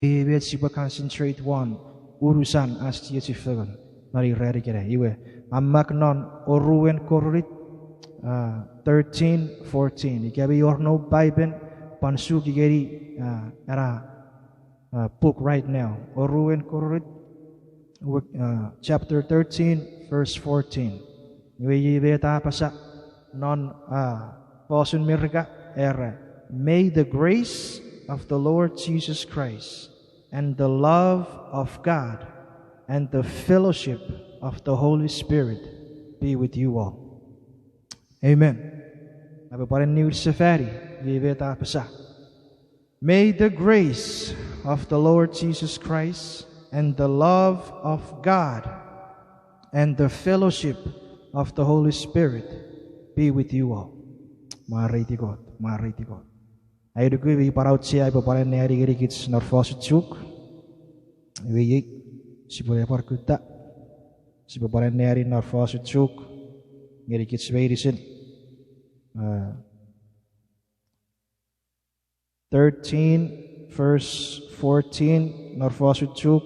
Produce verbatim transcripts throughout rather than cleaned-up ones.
Iwe met sipwe concentrate won unusan ach chiechi fengen non ei ran ikenai. Iwe, a mak non oruen Korint, uh, thirteen fourteen. Ika mi wor noum Paipen, pwan suk ikeni, uh, ena, uh, book right now. Oruen Korint, uh, chapter thirteen, verse fourteen. Iwe iei met a apasa non, uh, fosun Merika, era, May the grace of the Lord Jesus Christ and the love of God and the fellowship of the Holy Spirit be with you all. Amen. Aupwe pwan niwinsefani, iei met a apasa. May the grace of the Lord Jesus Christ and the love of God and the fellowship of the Holy Spirit be with you all. Mwareiti Kot, mwareiti Kot. Ai nuku mi pwan auchea aipwe pwan anneani ngenikich non fosun Chuuk. Iwe iei, sipwe ne pwan kutta. Sipwe pwan anneani non fosun Chuuk ngenikich meinisin. Uh, thirteen, verse fourteen, non fosun Chuuk,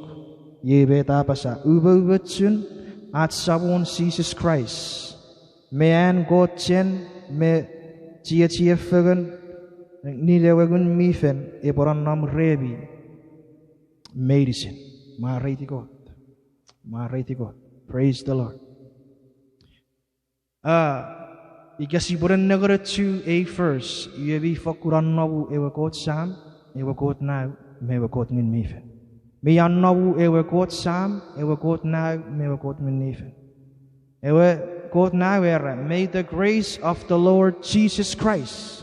iei met a apasa, umoumochun ach Samon Jises Kraist, me an Kot chen, me chiechi fengen, ngeni ewe Ngun mi Fel, epwe nonnom remi meinisin. Mwareiti Kot. Mwareiti Kot. Praise the Lord. A, ika sipwe nengeni ewe verse, iwe mi fokkun anomu ewe Kot Sam, ewe Kot Nau, me ewe Kot Ngun mi Fel. Mi anomu ewe Kot Sam, ewe Kot Nau, me ewe Kot Ngun mi Fel. Ewe Kot Nau era, May the grace of the Lord Jesus Christ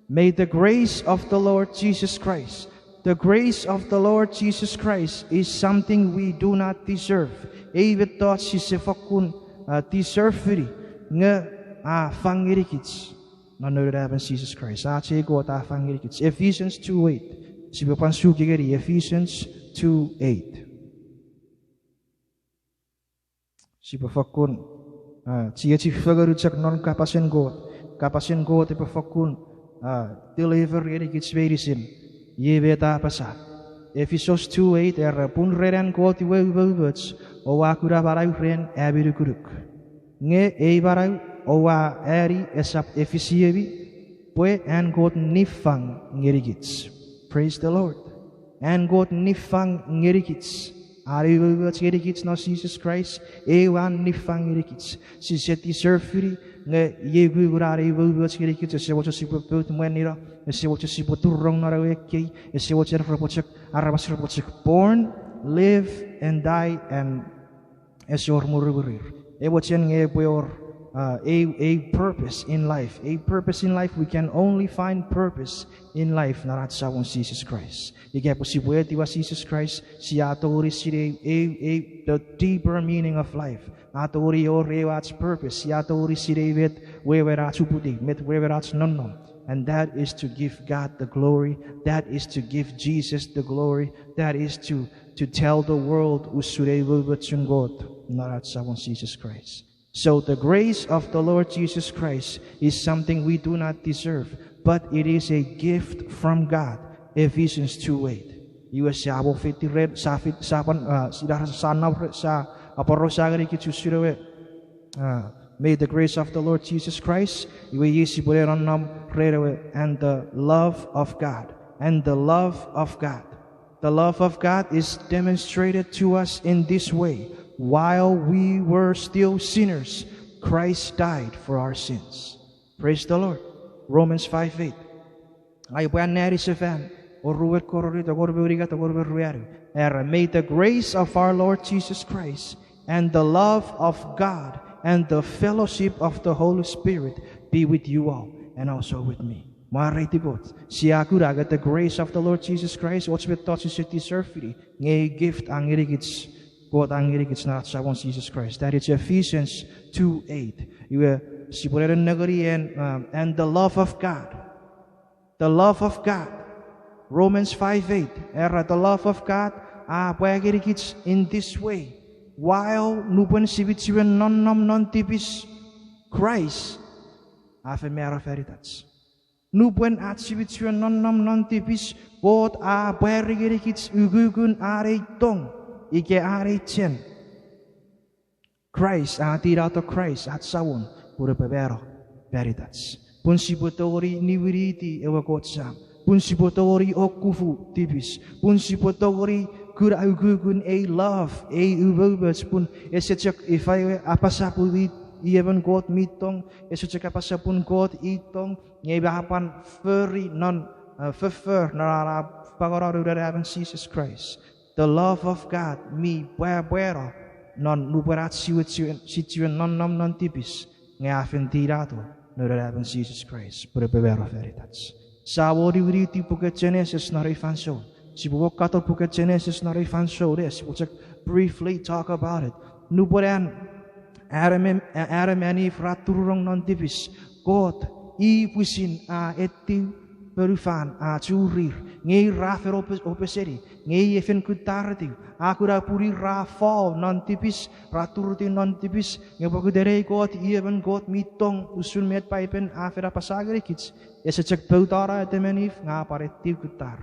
May the grace of the Lord Jesus Christ. The grace of the Lord Jesus Christ is something we do not deserve. Ei mettoch sise fokkun, uh, deserve-ini, nge a fang ngenikich non Noun Anaemon Jises Kraist. Ach ei Kot a fang ngenikich. Ephesians two eight. Sipwe pwan suki ngeni Ephesians two eight. Sipwe fokkun, ah, chiechi fengen chok non kapasen Kot. Kapasen Kot epwe fokkun, ah, deliver ngenikich meinisin. Iei met a apasa. Ephesians two eight era, pun ren an Kot we umoumoch, oua kuna manau ren ami nukunuk. Nge ei manau oua ani esap efisiemi, pwe an Kot niffang ngenikich. Praise the Lord. An Kot niffang ngenikich. An umoumoch ngenikich non Jises Kraist, ew an niffang ngenikich. Sise deserve-ini, nge iei ukukun an umoumoch ngenikich, ese mochen sipwe pout mwanino, ese mochen sipwe turunong non ewe ekkei, ese mochen repwe chok, aramas repwe chok born, live, and die, and ese wor mwirimwirir. E mochen nge epwe wor, uh, a, a purpose in life. A purpose in life, we can only find purpose in life non ach Samon Jises Kraist. Ika pwe sipwe etiwa Jises Kraist, sia tongeni sinei a, a, the deeper meaning of life. A tongeni wor ew ach purpose, sia tongeni sinei met wewen ach uputiw, met wewen ach nonnom. And that is to give God the glory. That is to give Jesus the glory. That is to to tell the world usun ei umoumochun Kot non ach Samon Jises Kraist. So the grace of the Lord Jesus Christ is something we do not deserve, but it is a gift from God. Ephesians two eight. Iwe sia mo fiti ren, sa fit, sa pwan, ah, sia, sa nom ren, sa aporausa ngenikich usun ewe, ah, may the grace of the Lord Jesus Christ, iwe iei sipwe ne nonnom ren ewe, and the love of God, and the love of God. The love of God is demonstrated to us in this way. While we were still sinners, Christ died for our sins. Praise the Lord. Romans five eight. Ai upwe anneani sefan, oruen Korint, engon me unungat, engon me ruanu. Era, may the grace of our Lord Jesus Christ and the love of God and the fellowship of the Holy Spirit be with you all and also with me. Mwareiti Kot. Sia kuna nge the grace of the Lord Jesus Christ, och mettoch sise deserve-ini, nge gift a ngenikich, Kot a ngenikich non ach Samon Jises Kraist. That is Ephesians two eight. Iwe, sipwe ne nengeni en, um, and the love of God. The love of God. Romans five eight. Era the love of God, a pwa ngenikich in this way. While nupwen sipwe chiwen nonnom non tipis, Christ a fen mano fanitach. Nupwen ach sipwe chiwen nonnom non tipis, Kot a pwari ngenikich ukukun an ei tong ika an ei chen. Kraist, a tinato Kraist ach Samon pun epwe mano fan itach, pun sipwe tongeni niwiniti ewe Kot Sam, pun sipwe tongeni okufu tipis, pun sipwe tongeni kuna ukukun ei love, ei umoumoch, pun ese chok ifa ewe apasa pun i, i emon Kot mi tong, ese chok apasa pun Kot i tong, nge a pwan fori non, eh, foffor non an a fangeno Noun Anaemon Jises Kraist. The love of God mi pwapwano non nupwen ach siwe chiwen, si chiwen nonnom non tipis, nge a fen tinato Noun Anaemon Jises Kraist pun epwe mano fan itach. Sa mo niwiniti puken Genesis non ei fansoun. Sipwe mo katon puken Genesis non ei fansoun, e, sipwe chok briefly talk about it. Nupwen an Adam, Adam and Eve ra turunong non tipis, Kot i pwisin a etiw fonufan a churir, nge ir ra fen ope-, opeseni, nge i a fen kuttaretiw. A kuna pun ir ra fall non tipis, ra turutiw non tipis, nge pokiten ei Kot i emon Kot mi tong usun met Paipen a fen apasa ngenikich, ese chok poutano Adam and Eve, nge a pwan etiw kuttar.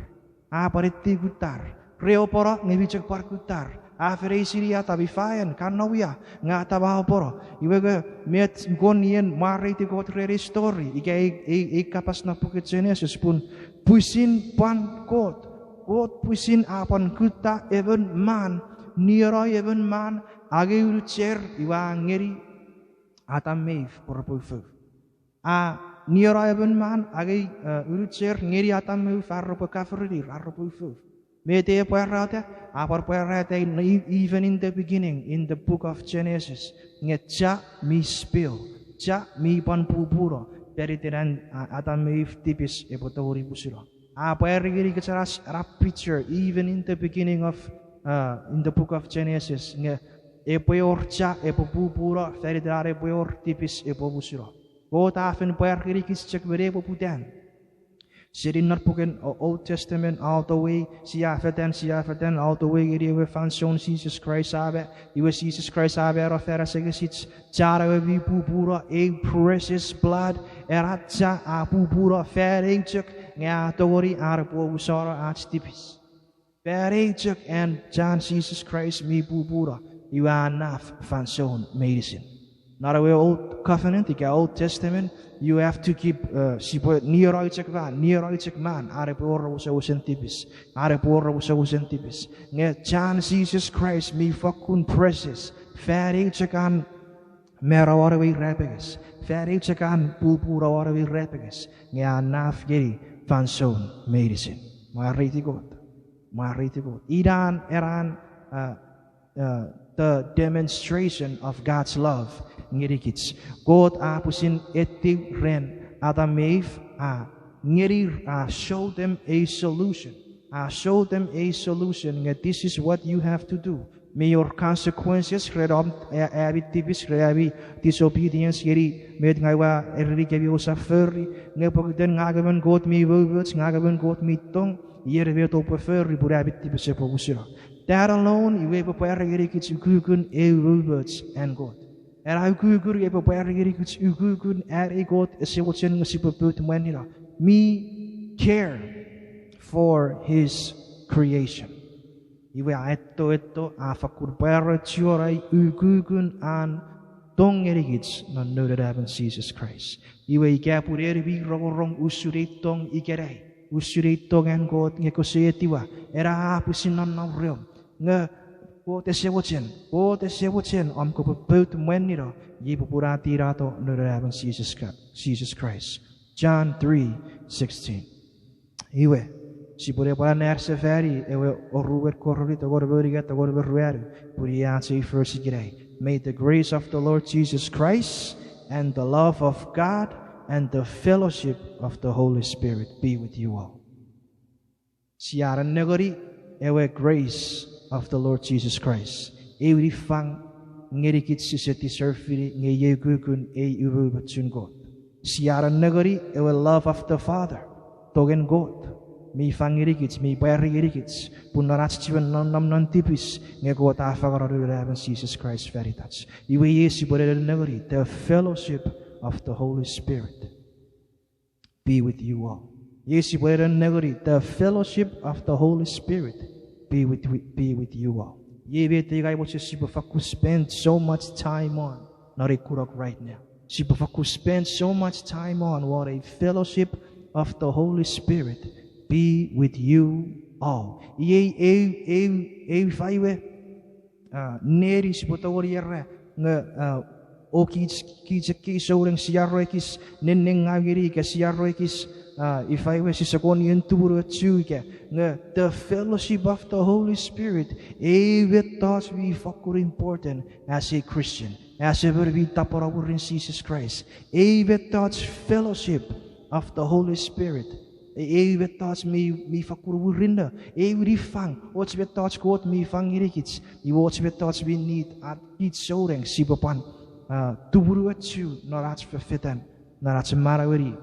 A pwan etiw kuttar. Re opono nge mi chok pwan kuttar. A fen eisini Adam, ifa en ka nom ia, nge Adam a opono. Iwe nge met kon ien mwareiti Kot ren ei story, ika ei, ei, ei kapas non puken Genesis, pun pwisin pwan Kot. Kot pwisin a pwan kutta emon man, nieno emon man, angei unucher iwe a ngeni Adam me Eve pwe repwe ufouf. A nieno emon man, angei, eh, unucher ngeni Adam me Eve ar repwe kaforinir, ar repwe ufouf. Met e pwarata, a pwan pwarata, even in the beginning, in the book of Genesis, nge cha mi spill, cha mi pwan pupuno fan iten an, a, Adam me Eve tipis epwe tongeni pusuno. A pwari ngenikich ena, ena picture, even in the beginning of, uh, in the book of Genesis, nge epwe wor cha epwe pupuno fan iten an epwe wor tipis epwe pusuno. Kot a fen pwari ngenikich chok me nepoputan. Seni non puken, o, Old Testament all the way, sia fetan, sia fetan, all the way ngeni ewe fansoun Jises Kraist a ma, iwe Jises Kraist a mano fan asengesich, chan ewe mi pupuno, ei precious blood, ena cha a pupuno fan eu chok nge a tongeni an epwe omusano ach tipis. Fan eu chok an chan Jises Kraist mi pupuno, iwe a naf fansoun meinisin. Non ewe Old Covenant ika Old Testament, you have to keep, uh, sipwe nieno eu chok man, nieno eu chok man, an epwe wor omusomusen tipis, an epwe wor omusomusen tipis. Nge chan Jises Kraist mi fokkun precious, fan eu chok an mano won ewe irapenges, fan eu chok an pupuno won ewe irapenges, nge a naf ngeni fansoun meinisin. Mwareiti Kot. Mwareiti Kot. Inan enan, uh, uh, the demonstration of God's love ngenikich. Kot a pwisin etiw ren Adam me Eve, a ngeni, a show them a solution. A show them a solution nge this is what you have to do. Mi wor consequences ren om, a, ami tipis, ren ami disobedience ngeni met ngang ua erenikemi ousap fori, nge pokiten ngang emon Kot mi umoumoch, ngang emon Kot mi tong, iei met oupwe fori pun ami tipis epwe musuno. That alone, iwe epwe pwari ngenikich ukukun eu umoumoch an Kot. Ena ukukun epwe pwari ngenikich ukukun an ei Kot ese mochen nge sipwe pout mwanino. Mi care for his creation. Iwe a etto, etto, a fakkun pwari chuen ai ukukun an tong ngenikich non Noun Anaemon Jises Kraist. Iwe ika pun en mi rongorong usun ei tong ikenai, usun ei tong an Kot nge kose etiwa, ena a pwisin nonnom reom. Nge Kot ese mochen, Kot ese mochen om kopwe pout mwanino, iei popun a tinato Noun Anaemon Jises Ka-, Jises Kraist. John three sixteen. Iwe, sipwe ne pwan anneasefani ewe oruwen Korint engon me unungat, engon me ruanu, pun iei ach ei verse ikenai. May the grace of the Lord Jesus Christ and the love of God and the fellowship of the Holy Spirit be with you all. Sia nennengeni ewe grace of the Lord Jesus Christ. Ewe niffang ngenikich sise deserve-ini nge iei ukukun ei umoumochun Kot. Sia nennengeni ewe love of the Father, tongen Kot, mi fang ngenikich, mi pwari ngenikich, pun non ach chiwen nonnom non tipis, nge Kot a fangeno Noun Anaemon Jises Kraist fan itach. Iwe iei sipwe ne nennengeni the fellowship of the Holy Spirit. Iei sipwe nennengeni the fellowship of the Holy Spirit be with, be with you all. Iei met ei ngang mochen sipwe fakkun spend so much time on non ei kunok right now. Sipwe fakkun spend so much time on won a fellowship of the Holy Spirit be with you all. Iei eu, eu, eu ifa we, a, neni sipwe tongeni era nge, a, o kich, kich ekkei souneng sia ru ekis nennengaw ngeni ika sia ru ekis, a, ifa we sise kon ien tumunuochu ika, nge the fellowship of the Holy Spirit, eu mettoch mi fakkun important as a Christian, as emon mi tapweno mwirin Jises Kraist. Eu mettoch fellowship of the Holy Spirit. E, eu mettoch mi, mi fakkun murinno, eu niffang, och mettoch Kot mi fang ngenikich, iwe och mettoch mi need ach kich souneng sipwe pwan, a, tumunuochu non ach fefetan, non ach manaueni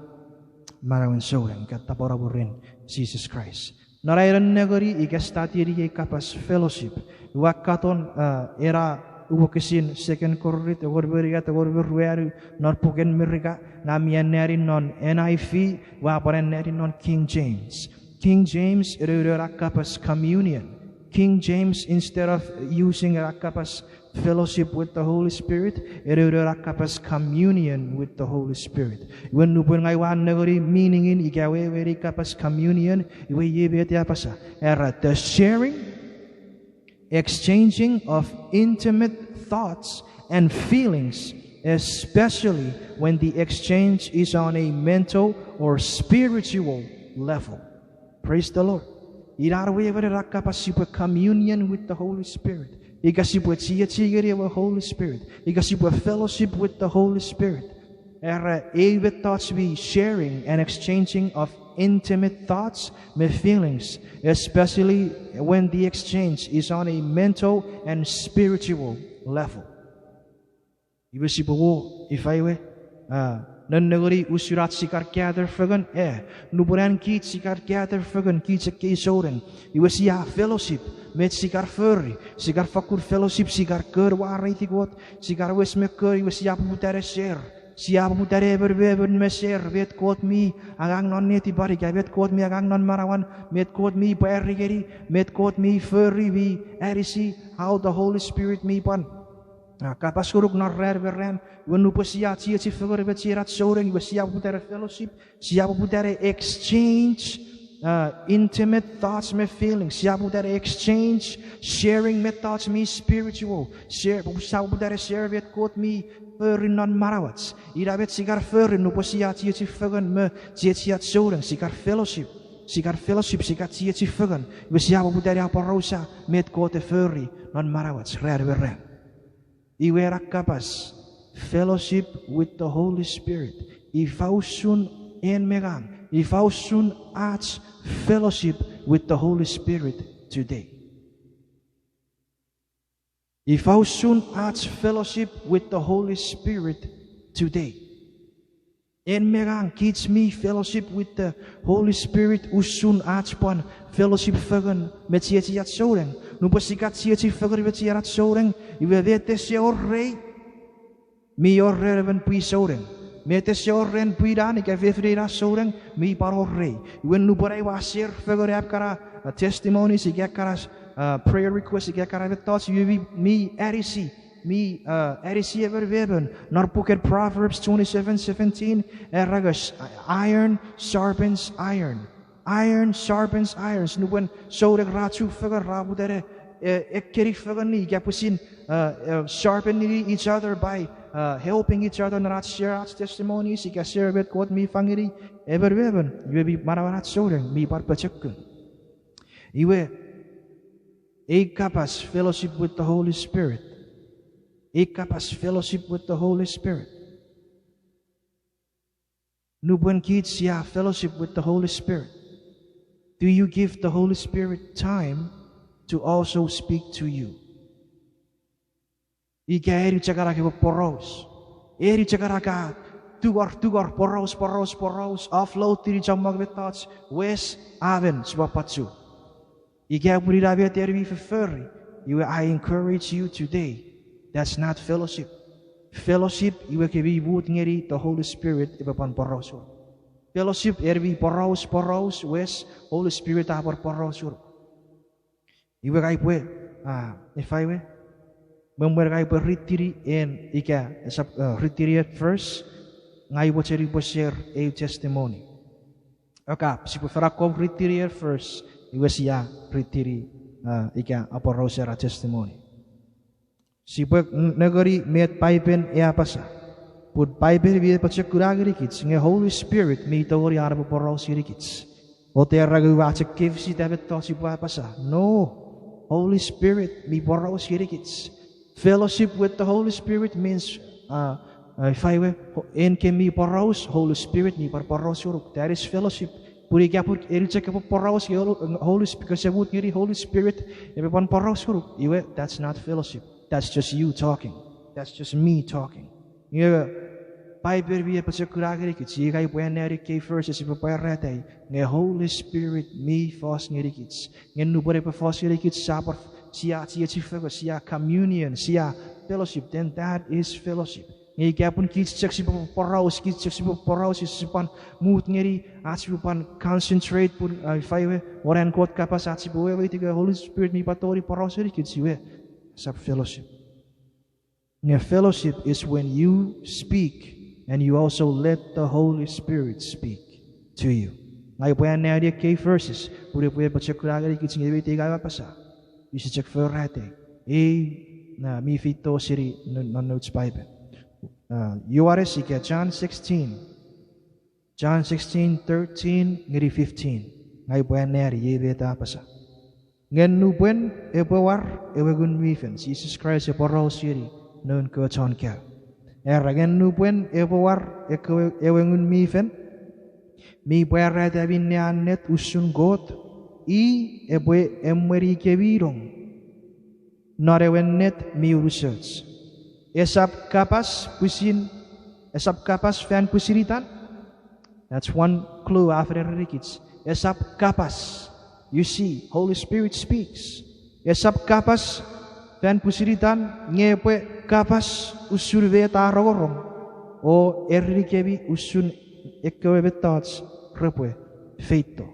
manauen souneng ika tapweno mwirin Jises Kraist. Non ai nennengeni ika study-ni ei kapas fellowship, ua katon, a, ena wokisin Second Korint engon me unungat, engon me ruanu non puken Merika, ngang mi anneani non N I V, ua pwan anneani non King James. King James e nounou ena kapas communion. King James, instead of using ena kapas fellowship with the Holy Spirit, e nounou ena kapas communion with the Holy Spirit. Iwe nupwen ngang ua nengeni meaning-in ika wewen ei kapas communion, iwe iei met a apasa. Era the sharing, exchanging of intimate thoughts and feelings, especially when the exchange is on a mental or spiritual level. Praise the Lord. Ina wewen ena kapas sipwe communion with the Holy Spirit, ika sipwe chiechi ngeni ewe Holy Spirit, ika sipwe fellowship with the Holy Spirit. Era eu mettoch mi sharing and exchanging of intimate thoughts me feelings, especially when the exchange is on a mental and spiritual level. Iwe sipwe wo, ifa we, a, nennengeni usun ach sia kar gather fengen, e, nupwen an kich sia kar gather fengen kich ekkei souneng, iwe sia fellowship, met sia kar fori, sia kar fakkun fellowship, sia kar kon mwareiti Kot, sia kar wes me kon, iwe sia poputa ne share, sia poputa ne emon me emon me share met Kot mi angang non netipan ika met Kot mi angang non manauan, met Kot mi pwari ngeni, met Kot mi fori mi anisi, how the Holy Spirit mi pwan, a, kapas ngonuk non ran me ran. Iwe nupwen sia chiechi fengen me chienach souneng, iwe sia poputa ne fellowship, sia poputa ne exchange, a, intimate thoughts me feelings, sia poputa ne exchange sharing mettoch mi spiritual, sia poputa ne share met Kot mi fori non manauach. Ina met sia kar fori nupwen sia chiechi fengen me chiechiach souneng, sia kar fellowship, sia kar fellowship, sia kar chiechi fengen, iwe sia poputa ne aporausa met Kot e fori non manauach ran me ran. Iwe ena kapas, fellowship with the Holy Spirit. Ifa usun en me ngang, ifa usun ach fellowship with the Holy Spirit today? Ifa usun ach fellowship with the Holy Spirit today? En me ngang kich mi fellowship with the Holy Spirit usun ach pwan fellowship fengen me chiechiach souneng? Nupwen sia kar chiechi fengen me chienach souneng, iwe met ese wor rei, mi wor ren emon pwi souneng. Met ese wor ren pwin an ika fefin ena souneng, mi pwan wor rei. Iwe nupwen ai ua share fengen ekkana, a, testimonies ika ekkana, a, prayer request ika ekkana mettoch, iwe mi, mi anisi, mi, a, anisi emon me emon. Non puken Proverbs twenty-seven seventeen, era nge, iron sharpens iron. Iron sharpens irons. Nupwen souneng ra chufengen ra poputa ne, e, ekkeni fengeni ika pwisin, a, e, sharpening each other by, a, helping each other non ach share ach testimonies ika share met Kot mi fang ngeni emon me emon, iwe mi manauen ach souneng mi pwan pochokun. Iwe, ei kapas fellowship with the Holy Spirit. Ei kapas fellowship with the Holy Spirit. Nupwen kich sia fellowship with the Holy Spirit, do you give the Holy Spirit time to also speak to you? Ika eni chok ena kewe poraus, eni chok ena ka tungor, tungor, poraus, poraus, poraus, offload-ini chommong mettoch, wes, amen, sipwe pwan chu. Ika pun ina met en mi fofori, iwe I encourage you today, that's not fellowship. Fellowship iwe ke mi mut ngeni the Holy Spirit epwe pwan poraus won. Fellowship en mi poraus, poraus wes, Holy Spirit a pwan poraus ngonuk. Iwe ngang upwe, a, ifa we, me mwen ngang upwe ritini en ika, esap, a, ritini en verse, ngang upwe cheni pwe share eu testimony. Aka, sipwe fen akkom ritini en verse, iwe sia ritini, a, ika aporausa ena testimony. Sipwe n-, nengeni met Paipen e apasa. Pun Paipen mi apochokuna ngenikich nge Holy Spirit mi tongeni an epwe poraus ngenikich. Ote era ngang ua chok kefisita mettoch sipwe apasa. No. Holy Spirit mi poraus ngenikich. Fellowship with the Holy Spirit means, uh, uh, ifa we, ho-, en ke mi poraus, Holy Spirit mi pwan poraus ngonuk. That is fellowship. Pun ika pun en chok epwe poraus nge Hol-, Holy Sp-, kese mut ngeni Holy Spirit, epwe pwan poraus ngonuk. Iwe, that's not fellowship. That's just you talking. That's just me talking. Iwe, Paipen mi apochokuna ngenikich, iwe ngang upwe anneani ekkei verses sipwe pwarata, nge Holy Spirit mi fos ngenikich. Nge nupwen epwe fos ngenikich, sia pwan, sia chiechi fengen, sia communion, sia fellowship, then that is fellowship. Nge ika pun kich chok sipwe poraus, kich chok sipwe poraus, sipwe pwan mut ngeni, ach sipwe pwan concentrate pun, a, ifa we, won an Kot kapas ach sipwe weweiti nge Holy Spirit mi pwan tongeni poraus ngenikich, iwe, esap fellowship. Nge fellowship is when you speak and you also let the Holy Spirit speak to you. Ngang upwe anneani ekkei verses, pun epwe apochokuna ngenikich nge met ngang ua apasa. Use chok forata. Ei, na, mi feito seni non, non nouch Paipen. A, Johannes ika John sixteen. John sixteen thirteen ngeni fifteen. Ngang upwe anneani ei met a apasa. Nge nupwen epwe war ewe Ngun mi Fel, Jises Kraist e poraus ngeni noun kewe chon kaeo. Era, nge nupwen epwe war ekkewe, ewe Ngun mi Fel, mi pwarata minne a ennet usun Kot, i epwe emwenikemi nong non ewe ennet mi unusoch. Esap kapas pwisin, esap kapas fan pwisin itan. That's one clue a fen erenikich. Esap kapas. You see, Holy Spirit speaks. Esap kapas fan pwisin itan, nge epwe kapas usun met a rongorong, o erenikemi usun ekkewe mettoch repwe feito.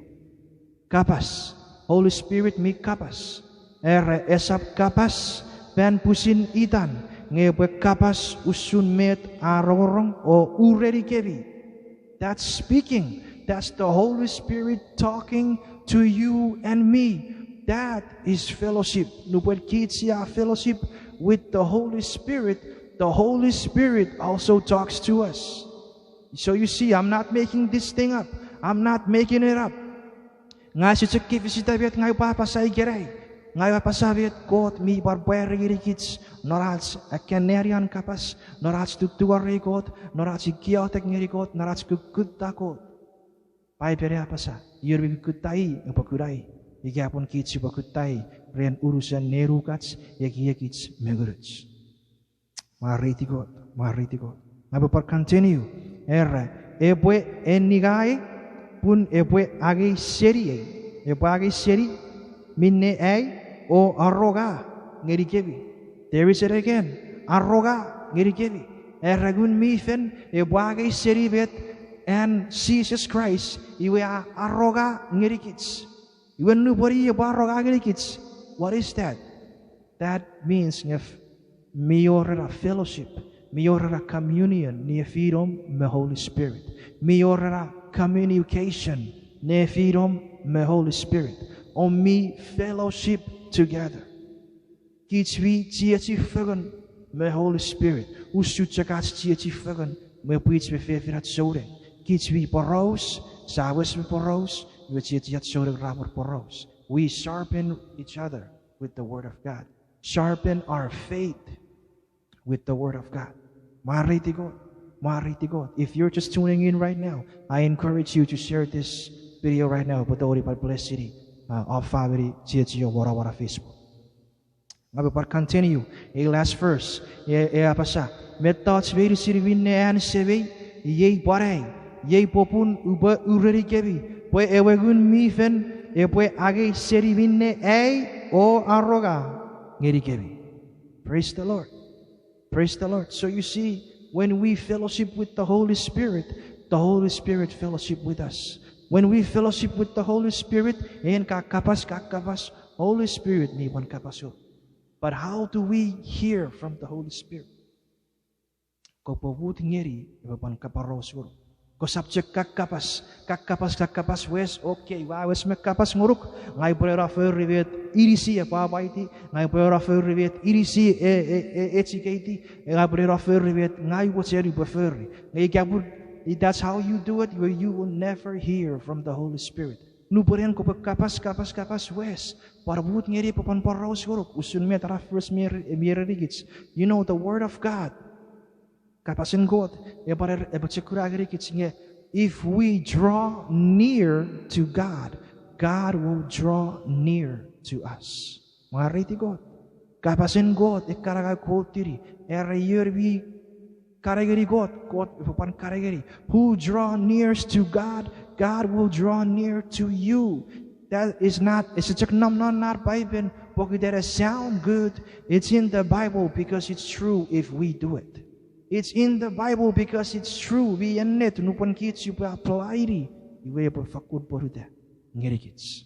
Kapas. Holy Spirit mi kapas. Era esap kapas fan pwisin itan, nge epwe kapas usun met a rongorong o urenikemi. That's speaking. That's the Holy Spirit talking to you and me. That is fellowship. Nupwen kich sia fellowship with the Holy Spirit, the Holy Spirit also talks to us. So you see, I'm not making this thing up. I'm not making it up. Ngang use chok kefisita met ngang upwe apasa ikenai. Ngang upwe apasa met Kot mi pwan pwari ngenikich non ach akkanneani an kapas, non ach tutuarei Kot, non ach iotek ngeni Kot, non ach kukkutta Kot. Paipen a apasa, ion mi kukkutta i epwe kuna i, ika pun kich sipwe kutta i ren unusen nenukach, ekiekich me ngunuch. Mwareiti Kot, mwareiti Kot. Ngang upwe pwan continue. Era, epwe enningaei, pun epwe angei seniei. Epwe angei seni minne ai o aronga ngenikemi. There is it again. Aronga ngenikemi. Era Ngun mi Fel epwe angei seni met an Jises Kraist iwe a aronga ngenikich. Iwe nupwen i epwe aronga ngenikich, what is that? That means nge mi wor ena fellowship, mi wor ena communion nefinom me Holy Spirit, mi wor ena communication nefinom me Holy Spirit, o mi fellowship together. Kich mi chiechi fengen me Holy Spirit, usun chok ach chiechi fengen me pwich me fefinach souneng. Kich mi poraus, sia wes me poraus, iwe chiechiach souneng ra pwan poraus. We sharpen each other with the word of God. Sharpen our faith with the word of God. Mwareiti Kot, mwareiti Kot. If you're just tuning in right now, I encourage you to share this video right now. Pwe tongeni pwan bless-ini, uh, om famini, chiechiom won, won Facebook. Ngang upwe pwan continue, ei last verse, e, e apasa, mettoch meinisin minne an Semei, iei pwan ai, iei popun upwe urenikemi, pwe ewe Ngun mi Fel epwe angei seni minne ai o aronga ngenikemi. Praise the Lord. Praise the Lord. So you see, when we fellowship with the Holy Spirit, When we fellowship with the Holy Spirit, en ka kapas, ka kapas, Holy Spirit mi pwan kapas o. But how do we hear from the Holy Spirit? Kopwe mut ngeni epwe pwan kaparousonuk. Kosap chok kakkapas, kakkapas, kakkapas wes, okay, ua wes me kapas ngonuk, ngang upwe no fori met inisi epwe apwaiti, ngang upwe no fori met inisi e, e, e, echikeiti, e ngang upwe no fori met ngang mochen upwe fori. Nge ika pun, if that's how you do it, you, you will never hear from the Holy Spirit. Nupwen en kopwe kapas, kapas, kapas wes, pwan mut ngeni epwe pwan poraus ngonuk, usun met ena verse mi ere-, mi erenikich. You know, the word of God. Kapasen Kot, epwe, epwe chok kuna ngenikich nge, if we draw near to God, God will draw near to us. Mwareiti Kot. Kapasen Kot, ekkana ka quote-ini, era ion mi kan ngeni Kot, Kot epwe pwan kan ngeni. Who draw near to God, God will draw near to you. That is not, ese chok nom non ena Paipen pokiten a sound good. It's in the Bible because it's true if we do it. It's in the Bible because it's true. Mi ennet nupwen kich sipwe apply-ini, iwe epwe fakkun pwonueta ngenikich.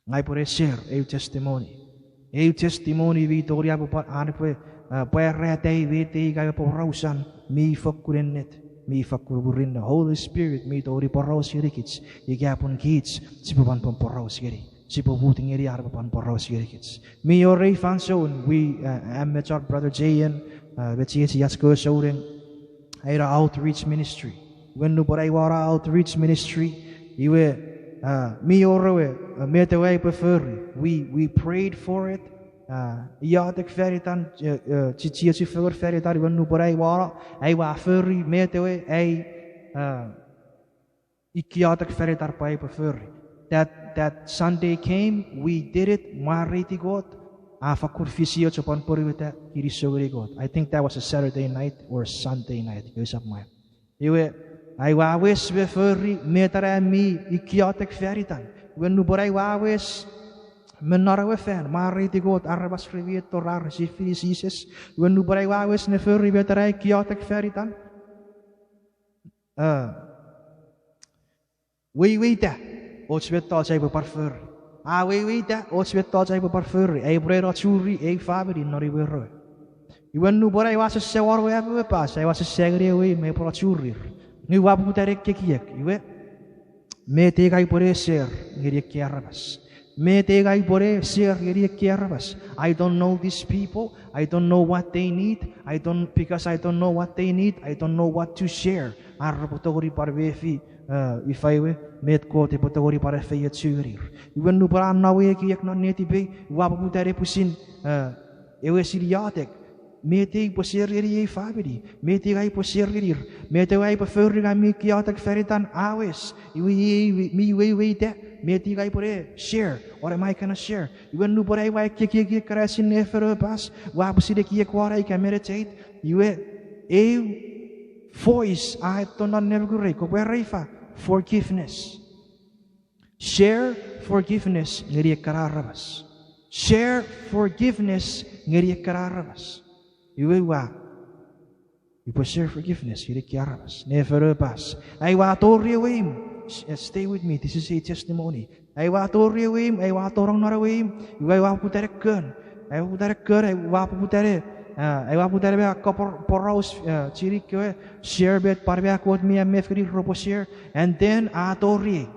Ngang upwe ne share eu testimony. Eu testimony mi tongeni epwe pwa-, an epwe, uh, pwarata met ei ka upwe porausan mi fakkun ennet, mi fakkun murinno. Holy Spirit mi tongeni poraus ngenikich, ika pun kich sipwe pwan pwan poraus ngeni. Sipwe mut ngeni an epwe pwan poraus ngenikich. Mi wor ei fansoun, we, uh, am met chon Brother J N, uh, me chiechiach kewe souneng, aia outreach ministry. Iwe nupwen aia outreach ministry, iwe, uh, mi wor ewe, uh, met ewe aipwe fori. We, we prayed for it. Uh, iotek fan itan, uh, uh, chi-, chiechi fengen fan itan, iwe nupwen aia, aia fori met ewe ai, uh, ikiotek fan itan pwe aipwe fori. That, that Sunday came, we did it, mwareiti Kot, a fakkun fisioch o pwan ponueta kinisou ngeni Kot. I think that was a Saturday night or Sunday night, ika usap mwan. Iwe, aia wes me fori met ena mi ikiotek fan itan. Iwe nupwen aia wes me non ewe fan, mwareiti Kot, aramas re mi etto ra receive-ini Jises. Iwe nupwen aia wes ne fori met ena ikiotek fan itan, uh, weiweita och mettoch aipwe pwan fori. A weiweita och mettoch aipwe pwan fori. Aipwe ne no churi ei famini non imwer we. Iwe nupwen aia sese won ewe amewepas, aia sese ngeni ewe imw me aipwe no churir. Nge ua poputa ne ekiek, iwe, met ei ka upwe ne share ngeni ekkei aramas? Met ei ka upwe ne share ngeni ekkei aramas? I don't know these people. I don't know what they need. I don't, because I don't know what they need, I don't know what to share. Ar repwe tongeni pwan mefi, uh, ifa we, met Kot epwe tongeni pwan efeiochu ngenir. Iwe nupwen a no ewe ekiek non netipei, ua poputa ne pwisin, uh, ewe sini iotek. Met ei upwe share ngeni ei famini? Met ei ka upwe share ngenir? Met ewe aipwe fori ngang mi ikiotek fan itan a wes? Iwe, iwe, mi weiweita, met ei ka upwe ne share? What am I gonna share? Iwe nupwen aia ekieki ekkana esin ne fenopas, ua pwisin ekieki won ai ika meditate, iwe, eu voice a etto non nemekurei, kopwe era ifa? Forgiveness. Share forgiveness ngeni ekkana aramas. Share forgiveness ngeni ekkana aramas. Iwe ua, upwe share forgiveness ngeni ekkei aramas ne fenopas. Aia tori ewe imw, s-, eh, stay with me, this is a testimony. Aia tori ewe imw, aia tonong non ewe imw, iwe aia poputa ne kon. Aia poputa ne kon, aia poputa ne, uh, aia poputa ne me akkapor-, poraus, uh, chini kewe, share met pwan me Kot mi a mefi ngenir repwe share. And then a toriei.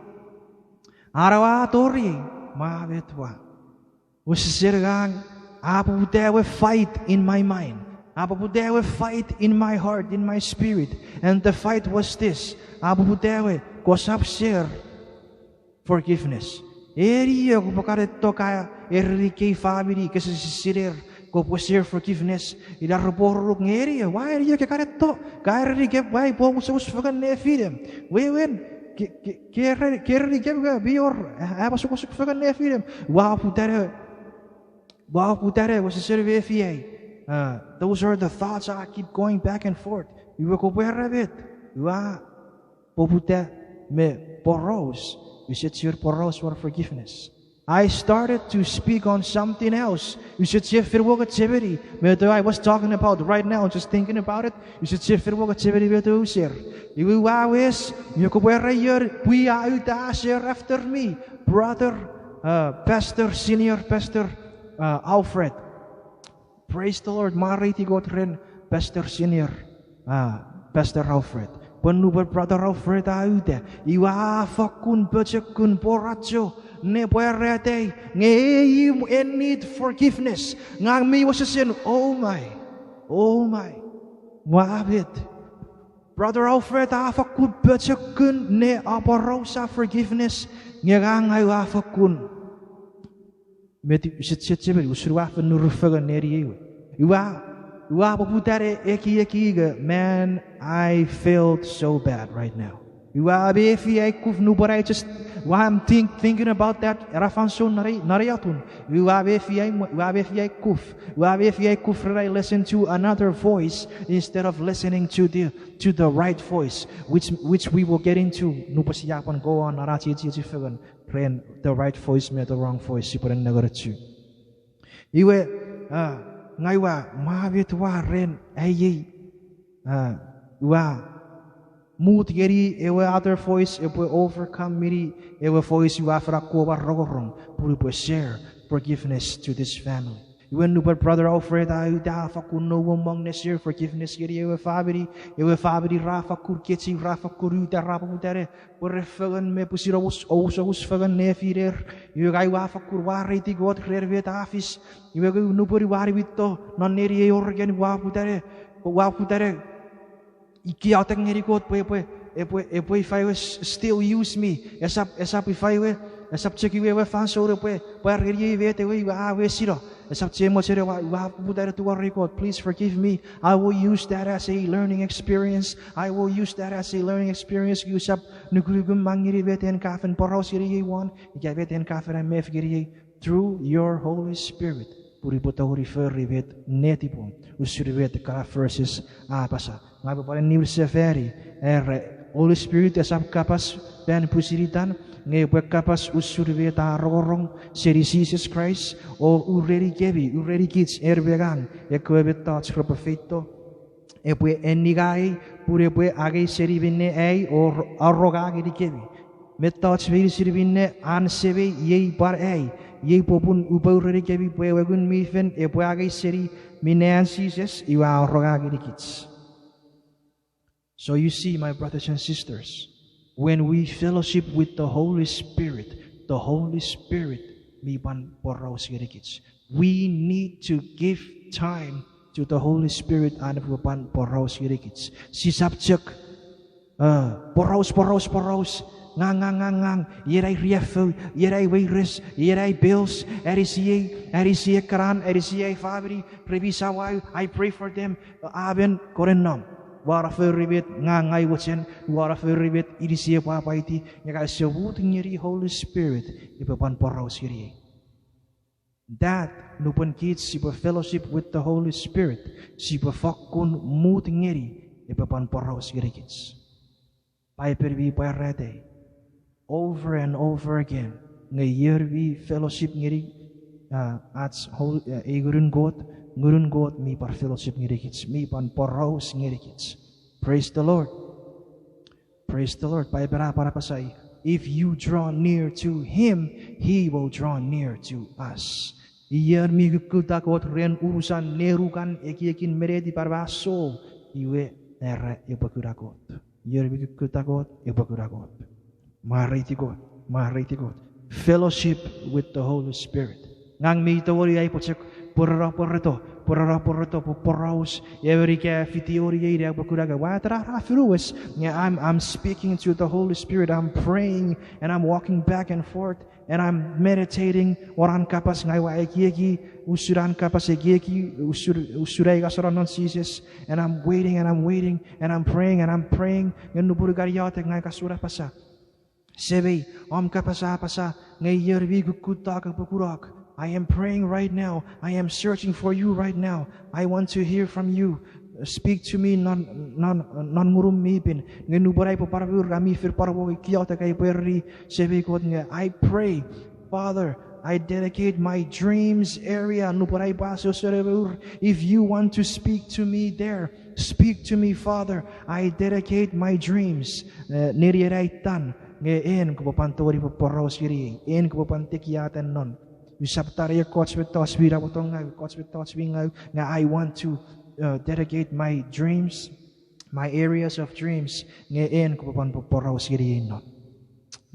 Are ua toriei, mwa met ua, wesesen ngang, a poputa ewe fight in my mind. A poputa ewe fight in my heart, in my spirit. And the fight was this. A poputa ewe, kosap share forgiveness. Eni e kopwe kan etto ka ereni kei famini kese sisiner kopwe share forgiveness, ina repwe uruk nge eni e, ua eni e ke kan etto ka ereni kei pwe aipwe omusomus fengen nefinem. Wewen, ke, ke, ke ereni kei pwe mi wor, a, am osukosuk fengen nefinem. Ua poputa ne, ua poputa ne wesesen mefi ei. Uh, those are the thoughts I keep going back and forth. Iwe kopwe era met? Ua poputa me poraus, use chiwen poraus won forgiveness. I started to speak on something else Use chok fen wokechemeni met I was talking about right now, just thinking about it. Use chok fen wokechemeni met ua share. Iwe ua wes, nge kopwe era ion pwi a uta a share after me, brother, uh, Pastor Senior, Pastor, uh, Alfred. Praise the Lord, mwareiti Kot ren Pastor Senior, uh, Pastor Alfred. Pwe nupwen Brother Alfred a uta, iwe a fakkun pochokun pworacho ne pwarata nge i in need forgiveness. Ngang mi wesewesen, oh my, oh my. Ua met. Brother Alfred a fakkun pochokun ne aporausa forgiveness, nge ngang ua fakkun met, use chechemeni usun ua fen nuru fengen neniei we. Ua, ua poputa ne ekieki nge, man, I failed so bad right now. Ua mefi ai kuf nupwen I just, ua am think, thinking about that, ena fansoun non ei, non ei atun. Ua mefi ai, ua mefi ai kuf. Ua mefi ai kuf ren I listen to another voice instead of listening to the, to the right voice, which, which we will get into nupwen sia pwan go on non ach chiechi fengen ren the right voice me the wrong voice, sipwe nenengeniochu. Iwe, ah, ngang ua, mwa met ua ren aiei, ah, ua mut ngeni ewe other voice epwe overcome mini ewe voice ua fen akkom rongorong pun upwe share forgiveness to this family. Iwe nupwen Brother Alfred a uta a fakkun nouomong ne share forgiveness ngeni ewe famini, ewe famini ra fakkun kechiw, ra fakkun uta, ra poputa ne pwe re fengen me pwisin omusomus fengen nefiner. Iwe ngang ua fakkun mwareiti Kot ren met a fis. Iwe nupwen ua niwinto non neniei Oregon, ua poputa ne, ua poputa ne iotek ngeni Kot pwe, pwe, epwe, epwe ifa ewe s-, still use me. Esap, esap ifa ewe, esap chok iwe ewe fansoun epwe pwar ngeniei met ewe ua wesino. Esap chok mochen ewe, ua poputa ne tungorei Kot, please forgive me. I will use that as a learning experience. I will use that as a learning experience. Usap nukunuk mang ngeni met en ka fen poraus ngeniei won, ika met en ka fen mefi ngeniei through your Holy Spirit. Pun upwe tongeni fori met netipom usun met ekkana verses a apasa. Ngang upwe pwan niwin sefani, era, Holy Spirit esap kapas fan pwisin itan, nge epwe kapas usun met a rongorong seni Jises Kraist, o urenikemi, urenikich en me ngang, ekkewe mettoch repwe feito, epwe enningaei, pun epwe angei seni minne ai o aronga ngenikemi. Mettoch meinisin minne an Semei iei pwan ai, iei popun upwe urenikemi pwe ewe Ngun mi Fel epwe angei seni minne an Jises iwe a aronga ngenikich. So you see, my brothers and sisters, when we fellowship with the Holy Spirit, the Holy Spirit mi pwan poraus ngenikich. We need to give time to the Holy Spirit an epwe pwan poraus ngenikich. Sisap chok, uh, poraus, poraus, poraus, ngang, ngang, ngang, ngang, iei ai riaffou, iei ai weires, iei ai bills, anisiei, anisiei ekkanan, anisiei famini, remi samau, I pray for them, amen, konen nom. Ua fori met ngang ai mochen, ua fori met inisiei pwapwaiti, nge ka ese mut ngeni Holy Spirit epwe pwan poraus ngeniei. That, nupwen kich sipwe fellowship with the Holy Spirit, sipwe fakkun mut ngeni epwe pwan poraus ngenikich. Paipen mi pwarata over and over again, nge ion mi fellowship ngeni, uh, ach hol-, uh, ei Ngunun Kot, Ngunun Kot mi pwan fellowship ngenikich, mi pwan poraus ngenikich. Praise the Lord. Praise the Lord. Paipen a pwan apasa, if you draw near to him, he will draw near to us. Ion mi kukkuta Kot ren unusan nenukan ekiekin me netipan me soul, iwe, era, epwe kuna Kot. Ion mi kukkuta Kot epwe kuna Kot. Mwareiti Kot, mwareiti Kot. Fellowship with the Holy Spirit. Ngang mi tongeni ai pwe chok pwereno pwereto, pwereno pwereto, pwe poraus, ewe ika fiti oniei ne upwe kuna nge ua tara ra finuwes, nge I'm, I'm speaking to the Holy Spirit, I'm praying, and I'm walking back and forth, and I'm meditating won an kapas, ngang ua ekieki usun an kapas, ekieki usun, usun ai ngaseno non Jises, and I'm waiting, and I'm waiting, and I'm praying, and I'm praying, nge nupwen ua kan iotek ngang ua kasuna apasa, Semei, om kapas a apasa, nge ion mi kukkuta Kot epwe kunok. I am praying right now. I am searching for you right now. I want to hear from you. Speak to me non, non, non Ngunum mi Pin. Nge nupwen ai pwe pwan mur ami fen pwan wongi iotek ai pwe ri Semei Kot nge I pray, Father, I dedicate my dreams area, nupwen ai pwe asoso ne mour, if you want to speak to me there, speak to me, Father. I dedicate my dreams. Eh, nenian ai tan, nge en kopwe pwan tongeni pwe poraus ngeniei, en kopwe pwan tekiata non. Usap tani ekkoch mettoch mi namotongau, ekkoch mettoch mi ngau, nge I want to, uh, dedicate my dreams, my areas of dreams, nge en kopwe pwan po-, poraus ngeniei non.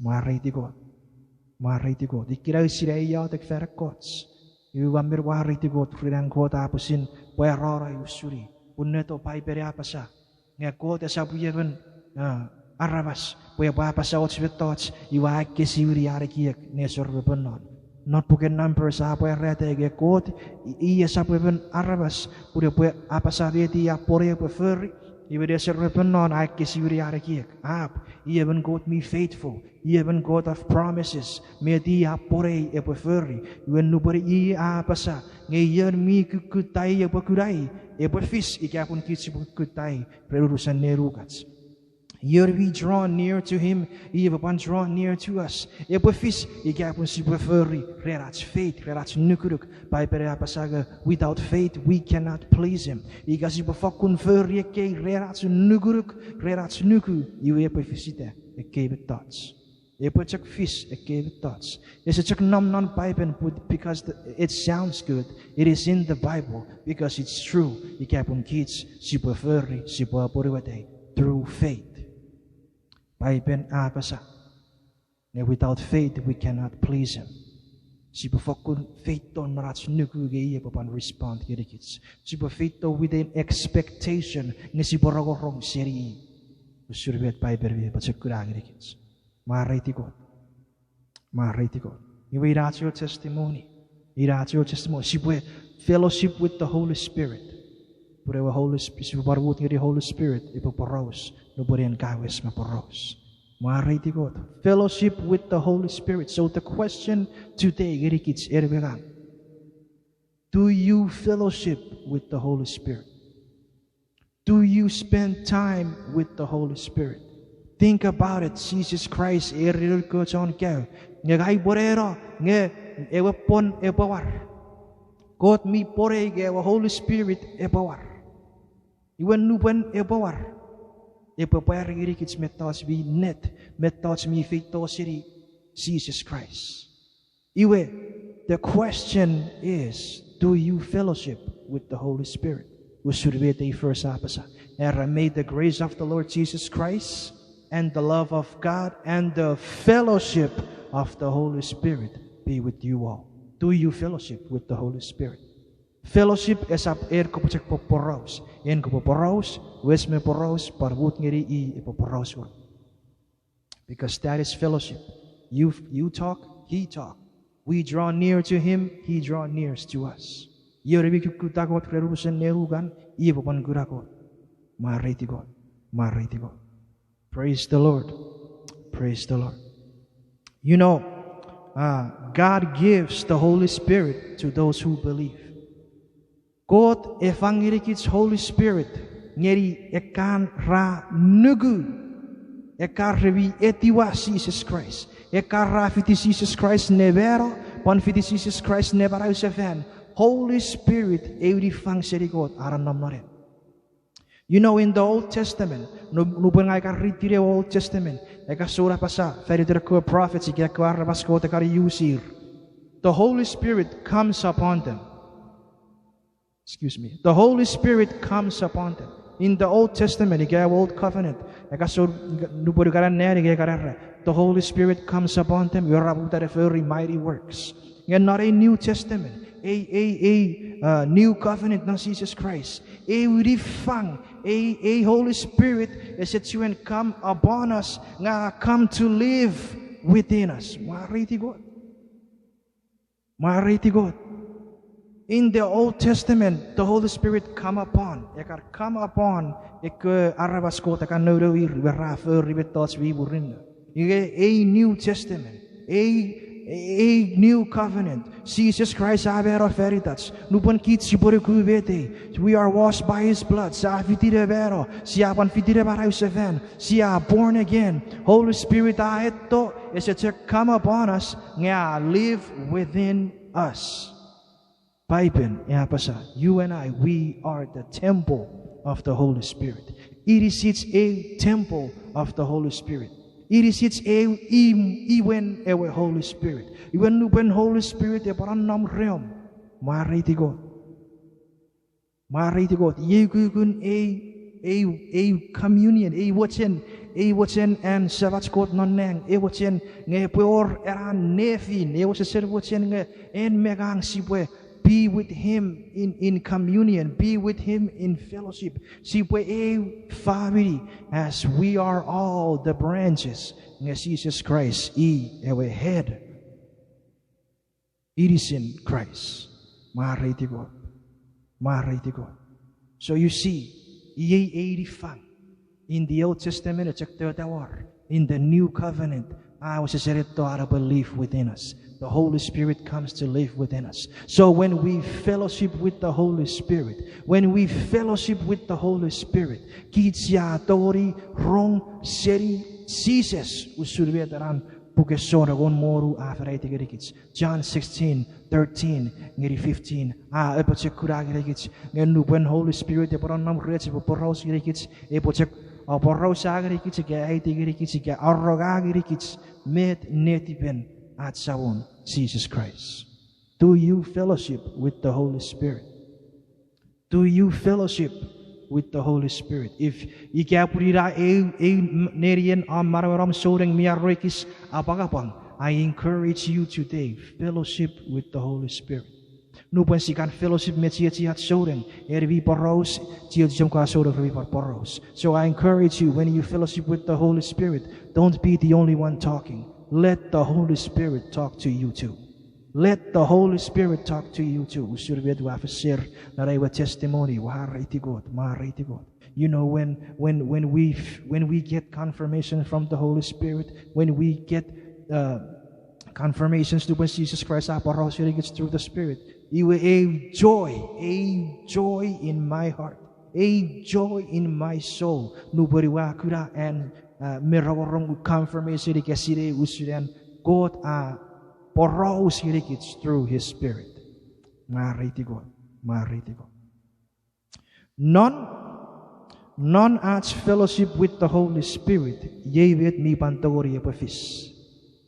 Mwareiti Kot. Mwareiti Kot. Ikkena usun ai iotek fan ekkoch. Iwe ua men mwareiti Kot ren an Kot a pwisin pwarano usuni. Pun neto Paipen a apasa, nge Kot esap i emon, ah, aramas pwe epwe apasa och mettoch iwe a ekkesiwini an ekiek nesor me pwe non. Non puken Numbers a pwarata nge Kot i, i esap emon aramas pun epwe apasa met i a pwonei epwe fori, iwe nesor me pwe non a ekkesiwini an ekiek. Apw, i emon Kot mi faithful, i emon God of promises, met i a pwonei epwe fori. Iwe nupwen i a apasa, nge ion mi kukkutta i epwe kunai, epwe fis ika pun kich sipwe kukkutta i ren unusen nenukach. Ion mi draw near to him, he will pwan draw near to us. Epwe fis ika pun sipwe fori ren ach faith, ren ach nukunuk. Paipen a apasa nge without faith we cannot please him. Ika sipwe fokkun fori ekkei ren ach nukunuk, ren ach nuku, iwe epwe fisita ekkei mettoch. Epwe chok fis ekkei mettoch. Ese chok nom non Paipen put-, because the, it sounds good. It is in the Bible because it's true. Ika pun kich sipwe fori, sipwe apwonueta through faith. Paipen a apasa, nge without faith we cannot please him. Sipwe fokkun feito non ach nuku nge i epwe pwan respond ngenikich. Sipwe feito with an expectation nge sipwe rongorong seni i. Usun met Paipen mi apochokuna ngenikich. Mwareiti Kot. Mwareiti Kot. Iwe ina ach ewe testimony. Ina ach ewe testimony. Sipwe fellowship with the Holy Spirit. Pun ewe Holy Sp-, sipwe pwan mut ngeni Holy Spirit epwe poraus nupwen en ka wes me poraus. Mwareiti Kot. Fellowship with the Holy Spirit. So the question today ngenikich en me ngang, do you fellowship with the Holy Spirit? Do you spend time with the Holy Spirit? Think about it, Jesus Christ, eri noun kewe chon kaeo. Nge ngang upwe neno, nge ewe pwon epwe war. Kot mi pwonei nge ewe Holy Spirit epwe war. Iwe nupwen epwe war, epwe pwari ngenikich mettoch mi ennet, mettoch mi feito seni Jises Kraist. Iwe, the question is, do you fellowship with the Holy Spirit? Usun met ei verse a apasa. Era, may the grace of the Lord Jesus Christ and the love of God and the fellowship of the Holy Spirit be with you all. Do you fellowship with the Holy Spirit? Fellowship esap en kopwe chok poporaus. En kopwe poraus, wes me poraus, pwan mut ngeni i epwe poraus won. Because that is fellowship. You, you talk, he talk. We draw near to him, he draw near to us. Ion mi kukkutta Kot ren unusen nenukan, i epwe pwan kuna Kot. Mwareiti Kot. Mwareiti Kot. Praise the Lord. Praise the Lord. You know, uh, God gives the Holy Spirit to those who believe. Kot e fang ngenikich Holy Spirit ngeni ekkan ra nuku, ekkan re mi etiwa Jises Kraist, ekkan ra fiti Jises Kraist ne mano, pwan fiti Jises Kraist ne manausefan. Holy Spirit e uni fang seni Kot a nonnom non en. You know, in the Old Testament, nu-, nupwen ngang ua riti ewe Old Testament, ika sona apasa fan iten ekkewe prophets ika ekkewe aramas Kot a kan usir, the Holy Spirit comes upon them. Excuse me. The Holy Spirit comes upon them. In the Old Testament, ika ewe Old Covenant, ika so, nupwen ua kan anneani ika ua kan era, the Holy Spirit comes upon them, iwe ra poputa ne fori mighty works. Nge non ei New Testament, ei, ei, ei, uh, New Covenant non Jises Kraist, ei uni fang, ei, ei Holy Spirit ese chuen come upon us, nge a come to live within us. Mwareiti Kot. Mwareiti Kot. In the Old Testament, the Holy Spirit come upon, e kan come upon ekkewe aramas Kot a kan nounou ir, iwe ra fori mettoch mi murinno. Nge ei New Testament, ei A new covenant. Jises Kraist a mano fanitach. Nupwen kich sipwe nuku met ei, we are washed by his blood. Sia fiti ne mano, sia pwan fiti ne manausefan, sia born again. Holy Spirit a etto, ese chok come upon us, nge a live within us. Paipen a apasa, you and I, we are the temple of the Holy Spirit. Inisich eu temple of the Holy Spirit. Inisich eu imw, imwen ewe Holy Spirit. Iwe nupwen Holy Spirit epwe nonnom reom, mwareiti Kot. Mwareiti Kot. Iei ukukun ei, ei, ei communion, ei mochen, ei mochen an Samach Kot non nang, ei mochen nge epwe wor ena nefin, ei wesewesen mochen nge en me ngang sipwe be with him in, in communion, be with him in fellowship. Sipwe eu famini, as we are all the branches, nge Jises Kraist i ewe head. Inisin Kraist. Mwareiti Kot. Mwareiti Kot. So you see, iei ei niffang. In the Old Testament, chok tota war. In the New Covenant, a wesewesen etto an epwe live within us. The Holy Spirit comes to live within us. So when we fellowship with the Holy Spirit, when we fellowship with the Holy Spirit, kich sia tongeni rong seni Jises, usun met ena puken Jon engon me wonu a fen aiti ngenikich. John sixteen, thirteen ngeni fifteen. A, epwe chok kuna ngenikich. Nge nupwen Holy Spirit epwe nonnom rech, epwe poraus ngenikich, epwe chok aporausa ngenikich, ika aiti ngenikich, ika aronga ngenikich met netipen ach Samon Jises Kraist. Do you fellowship with the Holy Spirit? Do you fellowship with the Holy Spirit? If ika pun ina eu, eu nenien om manauen om souneng mi arekis apwangapwang, I encourage you today, fellowship with the Holy Spirit. Nupwen sia kan fellowship me chiechiach souneng, en mi poraus, chiechiom ka souneng re mi pwan poraus. So I encourage you, when you fellowship with the Holy Spirit, don't be the only one talking. Let the Holy Spirit talk to you too. Let the Holy Spirit talk to you too. Usun met ua fen share non ai we testimony, mwareiti Kot, mwareiti Kot. You know, when, when, when we, when we get confirmation from the Holy Spirit, when we get, uh, confirmations nupwen Jises Kraist a poraus ngenikich through the Spirit, iwe a joy, a joy in my heart, a joy in my soul. Nupwen ua kuna an, uh, me rongorong confirmation ika sinei usun an Kot a poraus ngenikich through his Spirit. Mwareiti Kot, mwareiti Kot. Non, non ach fellowship with the Holy Spirit, iei met mi pwan tongeni epwe fis.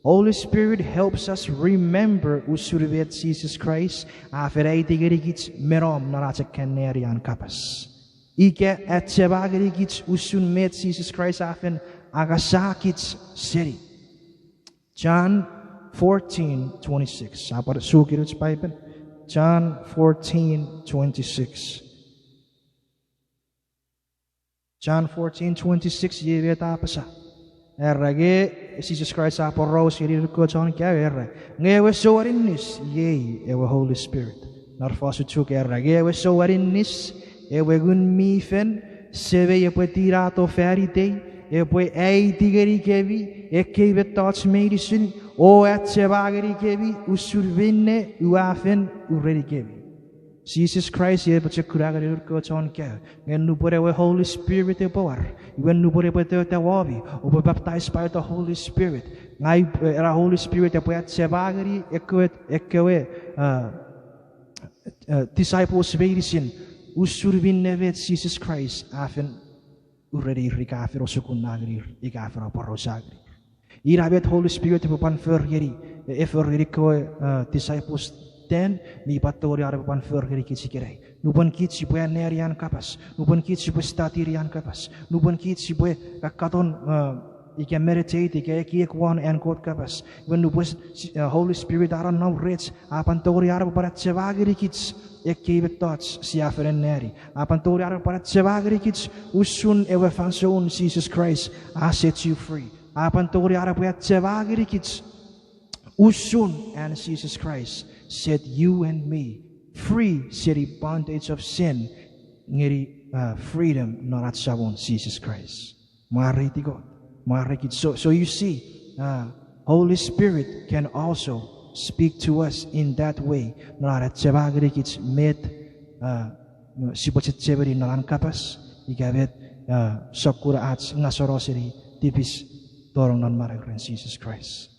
Holy Spirit helps us remember usun met Jises Kraist a fen aiti ngenikich me nom non ach ekkan neni an kapas, ika achema ngenikich usun met Jises Kraist a fen angasakich seni. John fourteen twenty-six. Apar sukin ach Paipen. John fourteen twenty-six. John fourteen twenty-six, iei met a apasa. Era nge, Jises Kraist a poraus ngeni noun kewe chon kaeo, era, nge ewe sou aninnis, iei ewe Holy Spirit. Non fosun Chuuk era, nge ewe sou aninnis, ewe Ngun mi Fel, Semei epwe tinato fan itei, epwe aiti ngenikemi ekkei mettoch meinisin, o achema ngenikemi usun minne ua fen urenikemi. Jises Kraist epwe chok kuna ngeni noun kewe chon kaeo, nge nupwen ewe Holy Spirit epwe war, iwe nupwen epwe tota womi, oupwe baptized by the Holy Spirit. Ngang, eh, ena Holy Spirit epwe achema ngeni ekkewe, ekkewe, uh, uh, disciples meinisin usun minne met Jises Kraist a fen urenir ika a fen osukuna ngenir ika a fen aporausa ngenir. Ina met Holy Spirit epwe pwan for ngeni, e, e for ngeni kewe, uh, disciples ten, mi pwan tongeni an epwe pwan for ngenikich ikenai. Nupwen kich sipwe anneani an kapas, nupwen kich sipwe study-ni an kapas, nupwen kich sipwe kakkaton, uh, ika meditate ika ekiek won an Kot kapas, iwe nupwen, uh, Holy Spirit a nonnom rech, a pwan tongeni an epwe pwan achema ngenikich ekkei mettoch sia fen anneani. A pwan tongeni an epwe pwan achema ngenikich usun ewe fansoun Jises Kraist a set you free. A pwan tongeni an epwe achema ngenikich usun an Jises Kraist set you and me free seni bondage of sin ngeni, uh, freedom non ach Samon Jises Kraist. Mwareiti Kot. Mwareiti Kot. So, so you see, uh, Holy Spirit can also speak to us in that way. Non an achema ngenikich met, uh, sipwe chechemeni non an kapas, ika met, uh, sokkun ach ngaseno seni tipis tonong non manau ren Jises Kraist.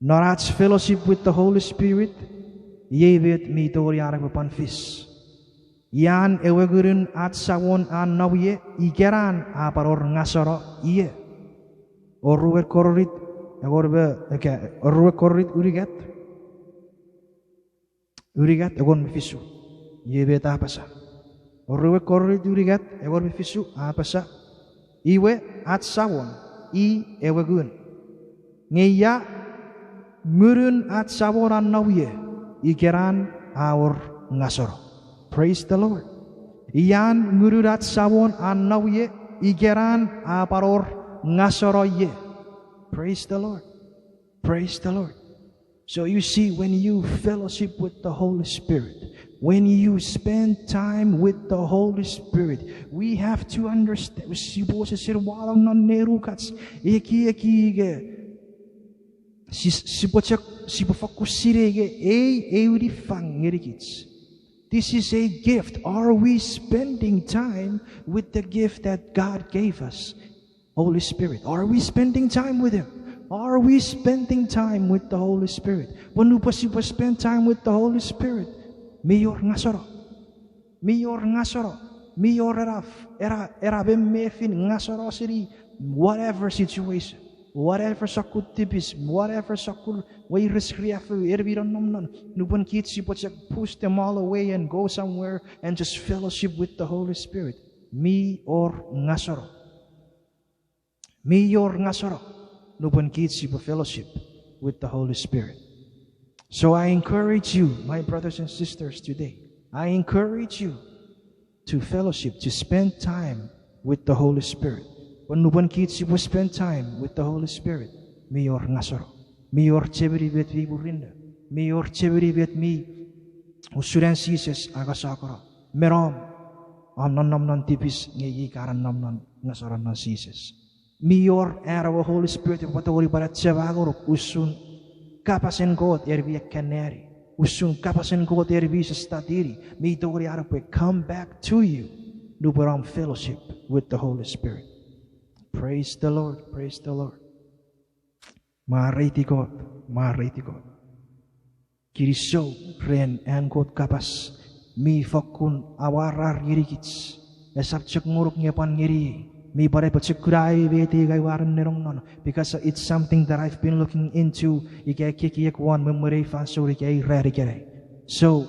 Non ach fellowship with the Holy Spirit, iei met mi tongeni an epwe pwan fis. Ian ewe Ngunun ach Samon a nom ie, ikenan a pwan wor ngaseno ie. Oruan Korint, engon me, ika, Oruan Korint unungat, unungat engon me fisu. Iei met a apasa. Oruan Korint unungat engon me fisu a apasa, iwe ach Samon, i ewe Ngun. Nge ia Ngunun ach Samon a nom ie, ikenan a wor ngaseno. Praise the Lord. Ian Ngunun ach Samon a nom ie, ikenan a pwan wor ngaseno ie. Praise the Lord. Praise the Lord. So you see, when you fellowship with the Holy Spirit, when you spend time with the Holy Spirit, we have to understand, sipwe wesewesen walong non nenukach, ekieki ika, si-, sipwe chok, sipwe fokkun sinei ika ei, ei niffang ngenikich. This is a gift. Are we spending time with the gift that God gave us? Holy Spirit. Are we spending time with Him? Are we spending time with the Holy Spirit? Pwe nupwen sipwe spend time with the Holy Spirit, mi wor ngaseno. Mi wor ngaseno. Mi wor ena, ena, ena memefin ngaseno seni whatever situation, whatever sokkun tipis, whatever sokkun weires riaffou en mi nonnom non. Nupwen kich sipwe chok push them all away and go somewhere and just fellowship with the Holy Spirit, mi wor ngaseno. Mi wor ngaseno nupwen kich sipwe fellowship with the Holy Spirit. So I encourage you, my brothers and sisters, today, I encourage you to fellowship, to spend time with the Holy Spirit. Pwe nupwen kich sipwe spend time with the Holy Spirit, mi wor ngaseno. Mi wor chemeni met mi murinno. Mi wor chemeni met mi usun an Jises angasakono. Me nom, om nonnom non tipis nge iei ka nonnom non ngaseno non Jises. Mi wor an ewe Holy Spirit epwe tongeni pwan achema ngonuk usun kapasen Kot en mi akkanneani, usun kapasen Kot en mi sestadini, mi tongeni an epwe come back to you nupwen om fellowship with the Holy Spirit. Praise the Lord, praise the Lord. Mwareiti Kot, mwareiti Kot. Kinisou ren an Kot kapas mi fokkun amwarar ngenikich. Esap chok ngonuk nge pwan ngeniei. Mi pwan epwe chok kuna ei met ei ngang ua nennenong non, because it's something that I've been looking into, ika ekiekiek won me mwen ei fansoun ika ei ran ikenai. So,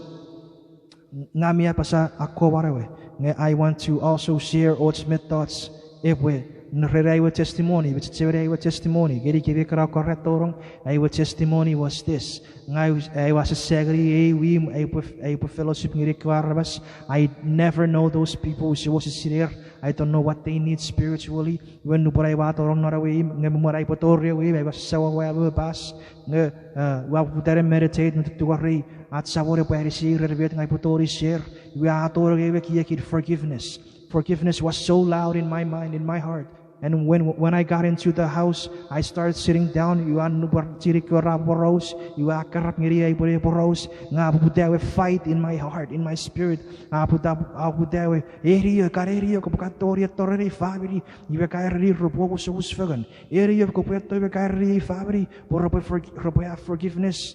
ngang mi apasa akkomwan ewe, nge I want to also share och mettoch epwe, ren ai we testimony, me chechemeni ai we testimony, ngenikemi ekkena oua kan tonong, ai we testimony was this. Ngang, ai ua sasangeni ei imw, ai upwe, ai upwe fellowship ngeni ekkewe aramas. I never know those people, use wesewesen sinei ir. I don't know what they need spiritually. Iwe nupwen ai ua tonong non ewe imw, nge mwen ai upwe tori ewe imw, ai ua sasawa ewe pas, nge, uh, ua poputa ne meditate me tutungorei ach Samon epwe anisiei ren met ngang upwe tongeni share. Iwe a tonong ewe ekiekin forgiveness. Forgiveness was so loud in my mind, in my heart. And when, when I got into the house, I started sitting down. Iwe nupwen chienei kewe ra poraus, iwe a karap ngeniei ai upwe ne poraus, nge a poputa ewe fight in my heart, in my spirit. A poputa, a poputa ewe, eni io, ka eni io, kopwe kan tori eto ren ei famini, iwe ka ereni repwe omusomus fengen. Eni io, kopwe eto iwe ka ereni ei famini pwe repwe forg-, repwe have forgiveness.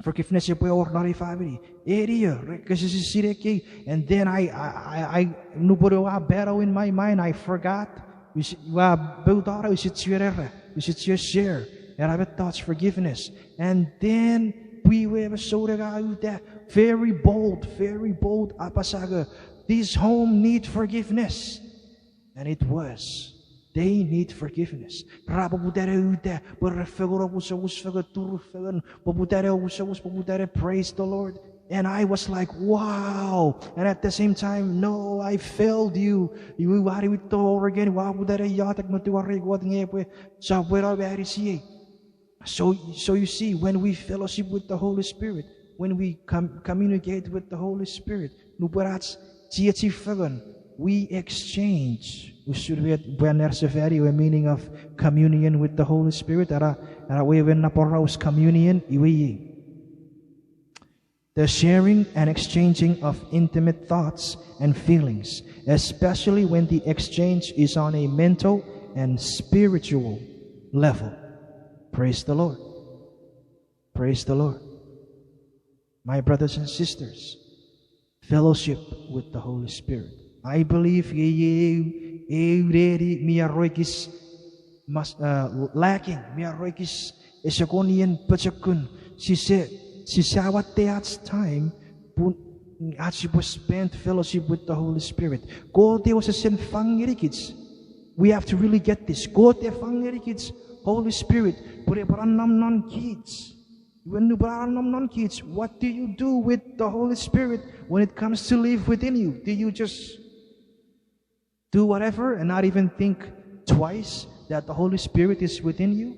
Forgiveness epwe wor non ei famini. Eni io, re-, kese sinei ekkei. And then I, I, I, I, nupwen ewe a battle in my mind, I forgot. Use, ua poutano, use chiwen era, use chiwen share ena mettoch forgiveness. And then pwii we me souneng a uta, very bold, very bold, apasa nge, this home need forgiveness. And it was. They need forgiveness. Ra poputa ne uta pwe re fengen omusomus fengen, turufengen, poputa ne omusomus, poputa ne praise the Lord. And I was like, wow. And at the same time, no, I failed you. Iwe ua niwin tori ngeni, ua poputa ne iotek me tungorei Kot nge epwe, sopweno me anisiei. So, so you see, when we fellowship with the Holy Spirit, when we com-, communicate with the Holy Spirit, nupwen ach chiechi fengen, we exchange Usun met pwe aner sefani ewe meaning of communion with the Holy Spirit, ena, ena wewen na poraus communion, iwe iei. The sharing and exchanging of intimate thoughts and feelings, especially when the exchange is on a mental and spiritual level. Praise the Lord. Praise the Lord. My brothers and sisters, fellowship with the Holy Spirit. I believe iei eu, eu neni mi arekis mas, uh, lacking, mi arekis ese kon ien pochokun, sise, sise watte ach time pun ach sipwe spend fellowship with the Holy Spirit. Kot ewe wesesen fang ngenikich. We have to really get this. Kot e fang ngenikich Holy Spirit pun epwe nonnom non kich. Iwe nupwen a nonnom non kich, what do you do with the Holy Spirit when it comes to live within you? Do you just do whatever and not even think twice that the Holy Spirit is within you?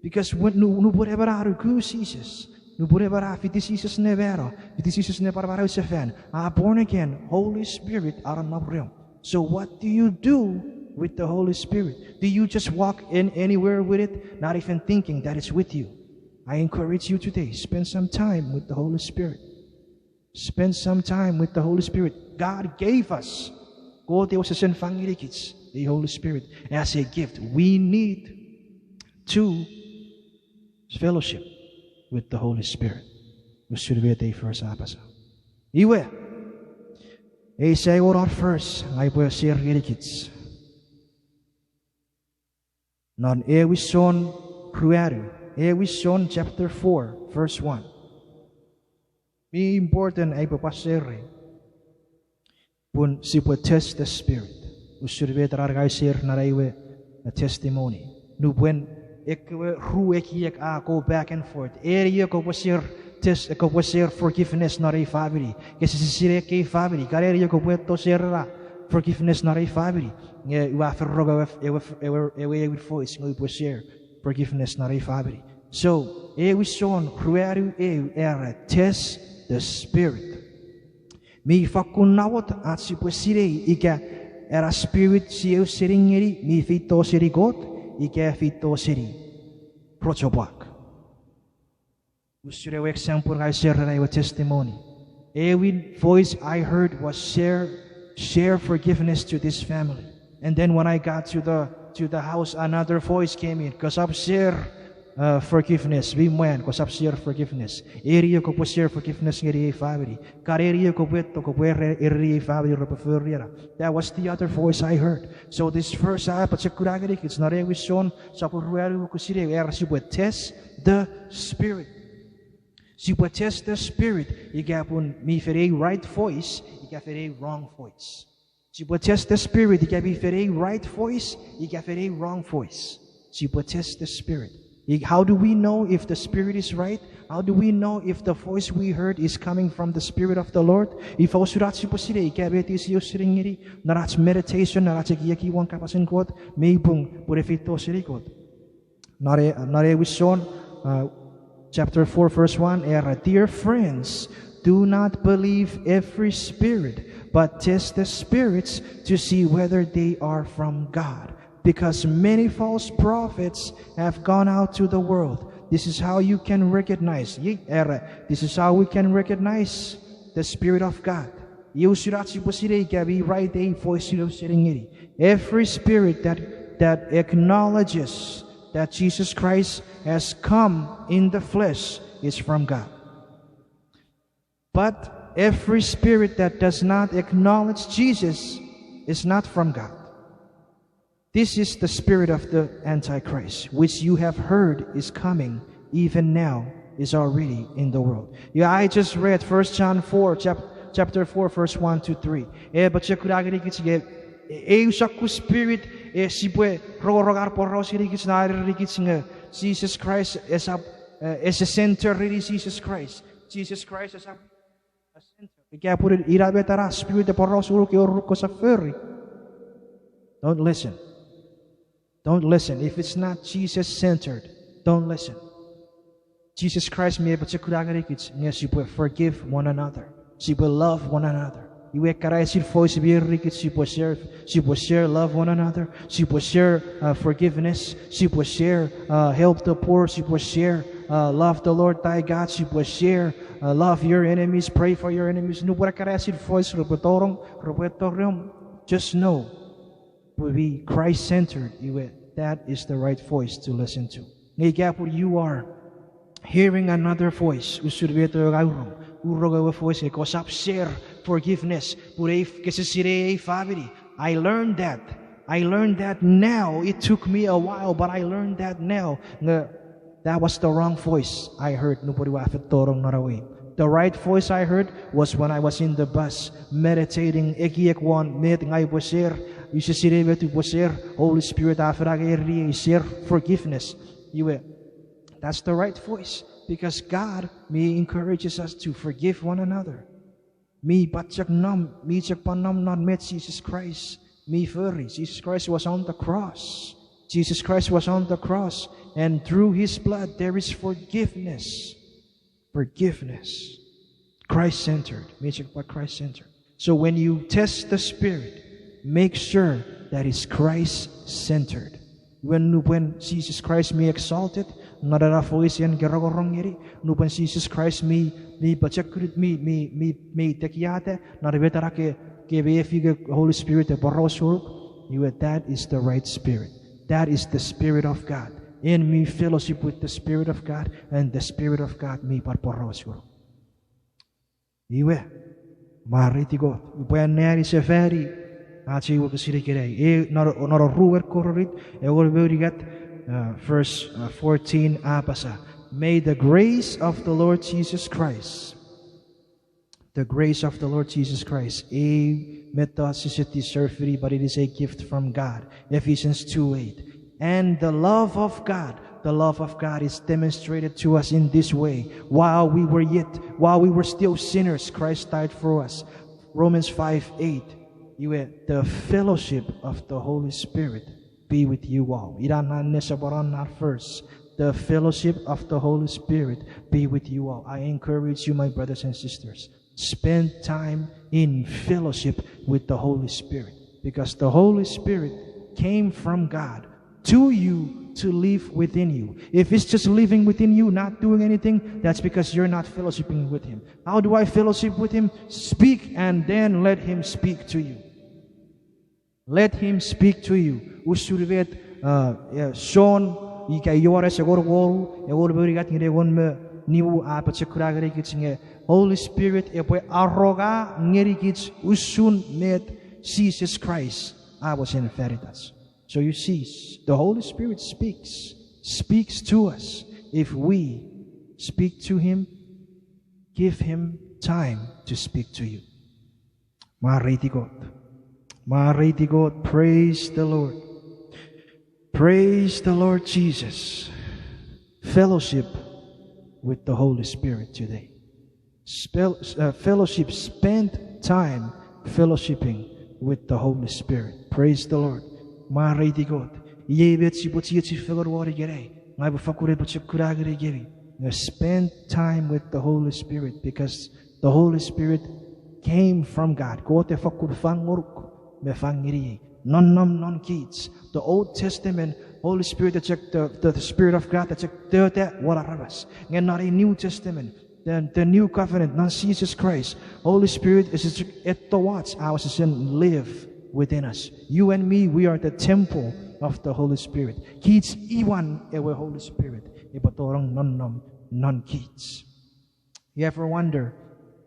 Because when, nu-, nupwen emon a nuku Jises, nupwen emon a fiti Jises ne mano, fiti Jises ne pwan manau sefan, a born again, Holy Spirit a nonnom reom. So what do you do with the Holy Spirit? Do you just walk in anywhere with it, not even thinking that it's with you? I encourage you today, spend some time with the Holy Spirit. Spend some time with the Holy Spirit. God gave us, Kot ewe wesesen fang ngenikich, the Holy Spirit as a gift. We need to fellowship with the Holy Spirit. Usun met ei verse a apasa. Iwe, ei sai wor ach verse ngang upwe share ngenikich. Non Ewin John ruanu, Ewin John chapter four, verse one. Mi important ai upwe pwan share, pun sipwe test the spirit. Usun met ran ngang ua share non ai we, uh, testimony. Nupwen ekkewe ru ekiek a go back and forth. Eni kopwe share test, kopwe share forgiveness non ei famini. Kese sinei ekkei famini. Kan eni kopwe to share ena forgiveness non ei famini. Nge ua fen rong ewe, ewe, ewe, ewe, ewe voice nge upwe share forgiveness non ei famini. So, Ewin John ruanu eu era test the spirit. Mi fakkun namot ach sipwe sinei ika ena spirit sia ausening ngeni mi feito seni Kot, ika feito seni rochopwak. Usun ewe example ngang ua share ren ai we testimony. Ewin voice I heard was share, share forgiveness to this family. And then when I got to the, to the house, another voice came in. Kosap share, uh, forgiveness. Mi mwan, kosap share forgiveness. Eni kopwe share forgiveness ngeni ei famini. Kan eni kopwe to, kopwe ere, ere ei famini repwe fori ena. That was the other voice I heard. So this verse a apochokuna ngenikich non Ewin John sopun ruanu wokisin ew, era sipwe test the spirit. Sipwe test the spirit, ika pun mi fen ei right voice, ika fen ei wrong voice. Sipwe test the spirit, ika mi fen ei right voice, ika fen ei wrong voice. Sipwe test the spirit. I-, how do we know if the spirit is right? How do we know if the voice we heard is coming from the Spirit of the Lord? Ifa usun ach sipwe sinei ika met sia ausening ngeni non ach meditation, non ach ekieki won kapasen Kot, mi pung pwe e feito seni Kot. Non e-, non Ewin John, uh, chapter four, verse one, era, Dear friends, do not believe every spirit, but test the spirits to see whether they are from God. Because many false prophets have gone out to the world. This is how you can recognize. Iei era, this is how we can recognize the Spirit of God. Iei usun ach sipwe sinei ika mi right ei voice sia ausening ngeni. Every spirit that, that acknowledges that Jesus Christ has come in the flesh is from God. But every spirit that does not acknowledge Jesus is not from God. This is the spirit of the Antichrist, which you have heard is coming, even now is already in the world. Yeah, I just read First John four, chap-, chapter four, verse one to three. E, apochokuna ngenikich nge, e, eu sokkun spirit, e, sipwe rongorong ar poraus ngenikich, ne ereni kich nge Jesus Christ esap, e, ese center ren Jesus Christ. Jesus Christ esap a center. Ika pun ina met ena spirit e poraus ngonuk, e uruk kosap fori. Don't listen. Don't listen. If it's not Jesus centered, don't listen. Jesus Christ mi apochokuna ngenikich nge sipwe forgive one another. Sipwe love one another. Iwe ekkana esin voice mi ereni kich sipwe share, sipwe share love one another, sipwe share, uh, forgiveness, sipwe share, uh, help the poor, sipwe share, uh, love the Lord thy God, sipwe share, uh, love your enemies, pray for your enemies. Nupwen ekkana esin voice repwe tonong, repwe tori om, just know, pwe mi Christ-centered, iwe that is the right voice to listen to. Nge ika pun you are hearing another voice, usun met ewe ngang ua rong, ua rong ewe voice nge kosap share forgiveness pun ei, kese sinei ei famini. I learned that. I learned that now. It took me a while, but I learned that now. Nge that was the wrong voice I heard nupwen ua fen tonong non ewe imw. The right voice I heard was when I was in the bus, meditating, ekiek won met ngang upwe share, use sinei met upwe share, Holy Spirit a fen angei ei share forgiveness. Iwe, that's the right voice, because God, mi encourages us to forgive one another. Mi pwan chok nom, mi chok pwan nom non met Jesus Christ mi fori. Jesus Christ was on the cross. Jesus Christ was on the cross, and through his blood there is forgiveness. Forgiveness. Christ-centered. Mi chok pwan Christ-centered. So when you test the Spirit, make sure that it's Christ-centered. Iwe nupwen Jesus Christ mi exalted, non ena voice en ke rongorong ngeni, nupwen Jesus Christ mi, mi pochokun, mi, mi, mi, mi tekiata, non met ena ke, ke mefi nge Holy Spirit e poraus ngonuk, iwe that is the right spirit. That is the Spirit of God. En mi fellowship with the Spirit of God, and the Spirit of God mi pwan poraus ngonuk. Iwe, mwareiti Kot, upwe anneani sefani ach ei wokisin ikenai. E, non, non Ruemon Korint, engon me unungat, uh, verse, uh, fourteen, a apasa, May the grace of the Lord Jesus Christ, the grace of the Lord Jesus Christ, ei mettoch sise deserve-ini, but it is a gift from God. Ephesians two eight. And the love of God, the love of God is demonstrated to us in this way. While we were yet, while we were still sinners, Christ died for us. Romans five eight. Iwe, the fellowship of the Holy Spirit be with you all. Ina na nesoponon na verse. The fellowship of the Holy Spirit be with you all. I encourage you, my brothers and sisters, spend time in fellowship with the Holy Spirit, because the Holy Spirit came from God to you to live within you. If it's just living within you, not doing anything, that's because you're not fellowshipping with him. How do I fellowship with him? Speak and then let him speak to you. Let him speak to you. Usun met, uh, yeah, John ika Johannes engon wonu, engon me unungat ngeni engon me nimu a apochokuna ngenikich nge Holy Spirit epwe aronga ngenikich usun met Jesus Christ a mochen fanitach. So you see, the Holy Spirit speaks, speaks to us if we speak to him, give him time to speak to you. Mwareiti Kot. Mwareiti Kot. Praise the Lord. Praise the Lord Jesus. Fellowship with the Holy Spirit today. Spell, uh, fellowship, spend time fellowshipping with the Holy Spirit. Praise the Lord. Mwareiti Kot. Iei met sipwe chiechi fengen won ikenai. Ngang upwe fakkun apochokuna ngenikemi. Spend time with the Holy Spirit, because the Holy Spirit came from God. Kot e fakkun fang ngonuk me fang ngeniei. Nonnom non kich. The Old Testament, Holy Spirit, the, the, the Spirit of God, the, the, the, what aramas. Nge non a New Testament, the, the New Covenant, non Jesus Christ, Holy Spirit is at the watch, our sin live within us. You and me, we are the temple of the Holy Spirit. Kich iwan ewe Holy Spirit epwe tonong nonnom non kich. You ever wonder,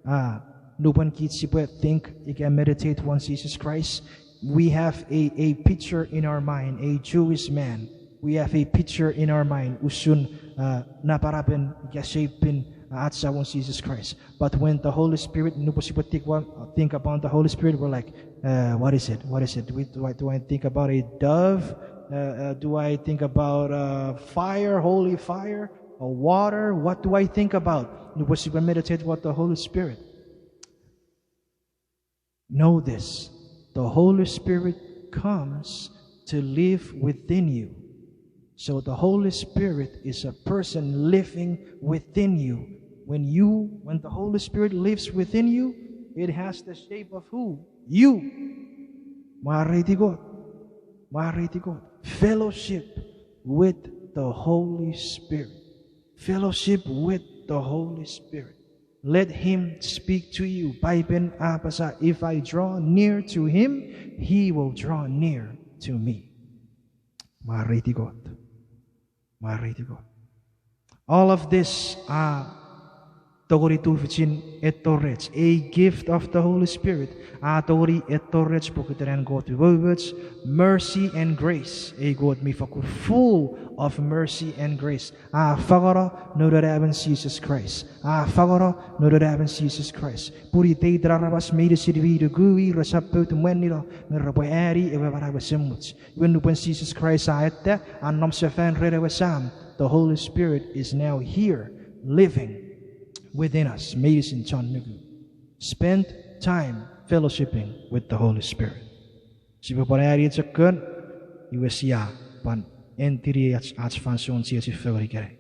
uh, nupwen kich sipwe think ika meditate won Jesus Christ, we have a, a picture in our mind, a Jewish man. We have a picture in our mind, usun, uh, napanapen ika shape-in, uh, ach Samon Jesus Christ. But when the Holy Spirit, nupwen sipwe think, think about the Holy Spirit, we're like, uh, what is it? What is it? Do, we, do, I, do I think about a dove? Uh, uh, do I think about, uh, fire, holy fire, or water? What do I think about? Nupwen sipwe meditate won the Holy Spirit. Know this, the Holy Spirit comes to live within you. So the Holy Spirit is a person living within you. When you, when the Holy Spirit lives within you, It has the shape of who? You. Mwareiti Kot. Mwareiti Kot. Fellowship with the Holy Spirit. Fellowship with the Holy Spirit. Let him speak to you. Paipen a apasa, if I draw near to him, he will draw near to me. Mwareiti Kot. Mwareiti Kot. All of this a tongeni tufichin etto rech. A gift of the Holy Spirit. A tongeni etto rech pokiten an Kot umoumoch, mercy and grace. Ei Kot mi fakkun full of mercy and grace. A fangeno Noun Anaemon Jises Kraist. A fangeno Noun Anaemon Jises Kraist pun iteiten aramas meinisin mi nuku i resap pout mwanino nge repwe ani ewe manau esemuch. Iwe nupwen Jises Kraist a etta, a nom sefan ren ewe Sam, the Holy Spirit is now here, living within us. Meinisin chon nuku. Spend time fellowshipping with the Holy Spirit. Sipwe pwan ani echo kon, iwe sia pwan entini ach, ach fansoun chiechi fengen ikenai.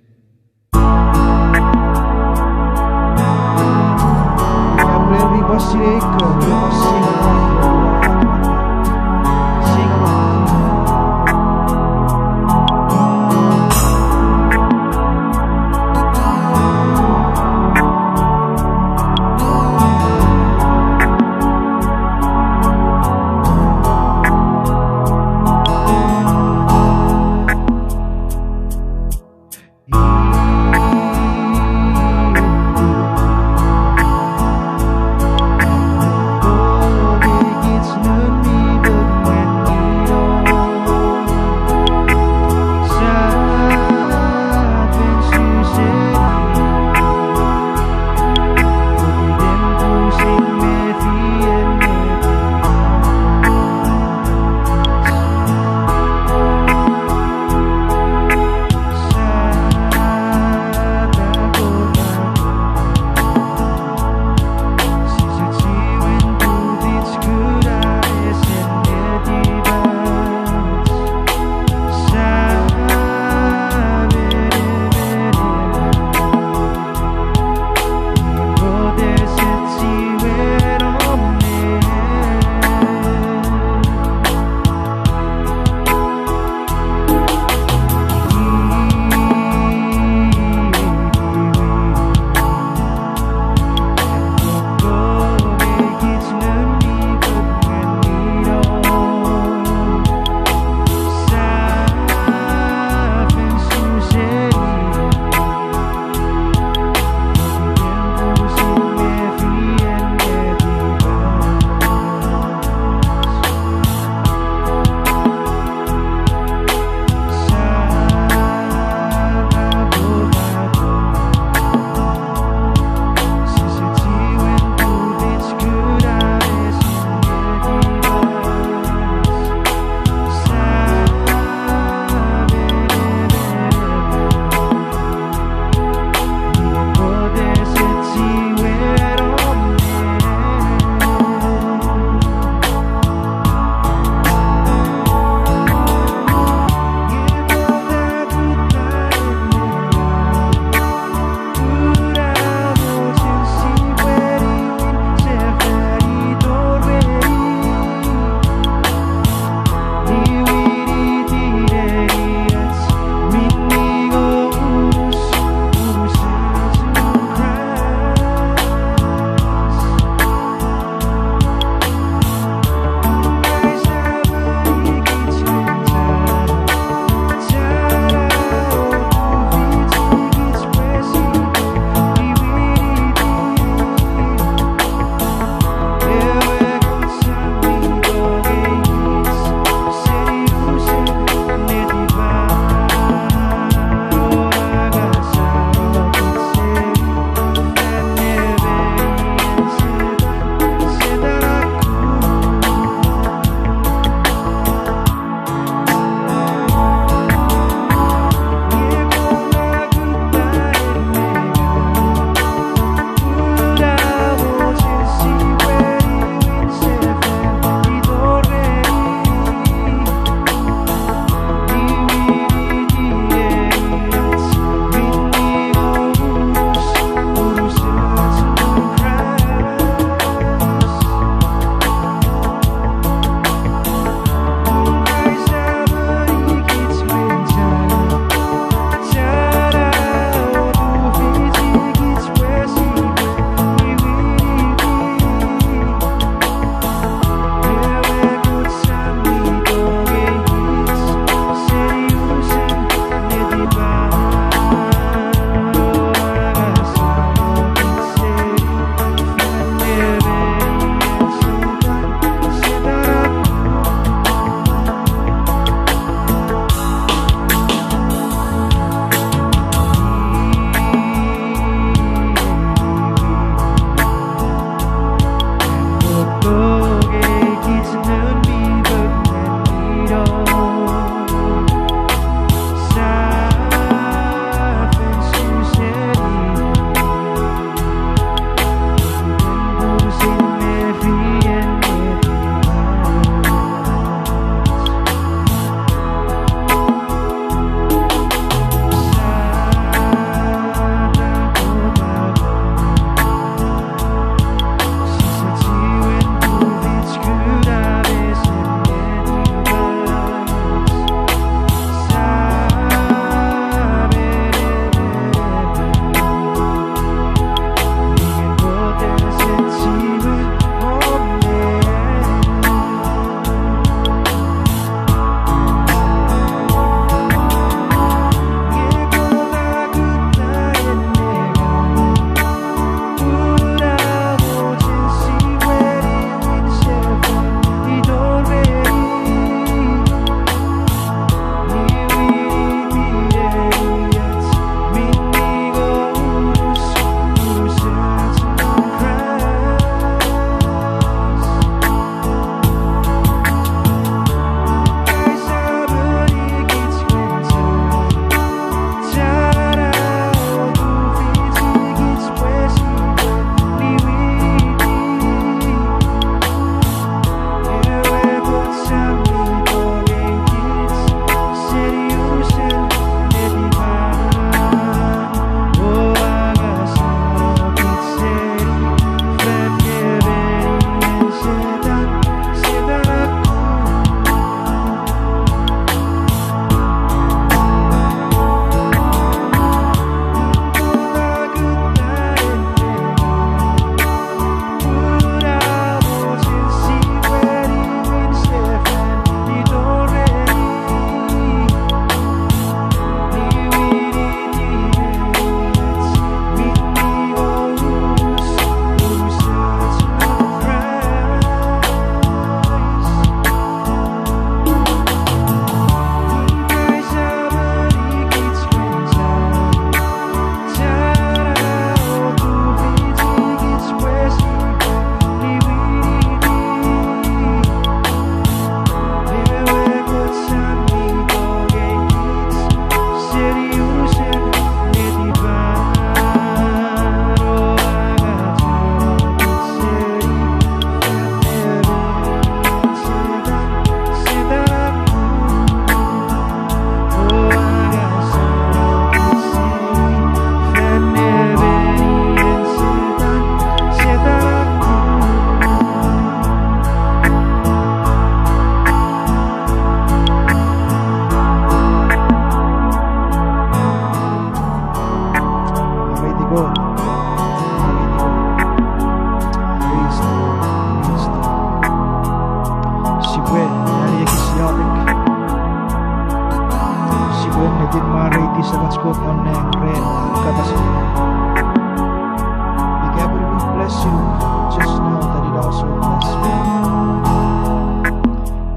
Just know that it also blessed me.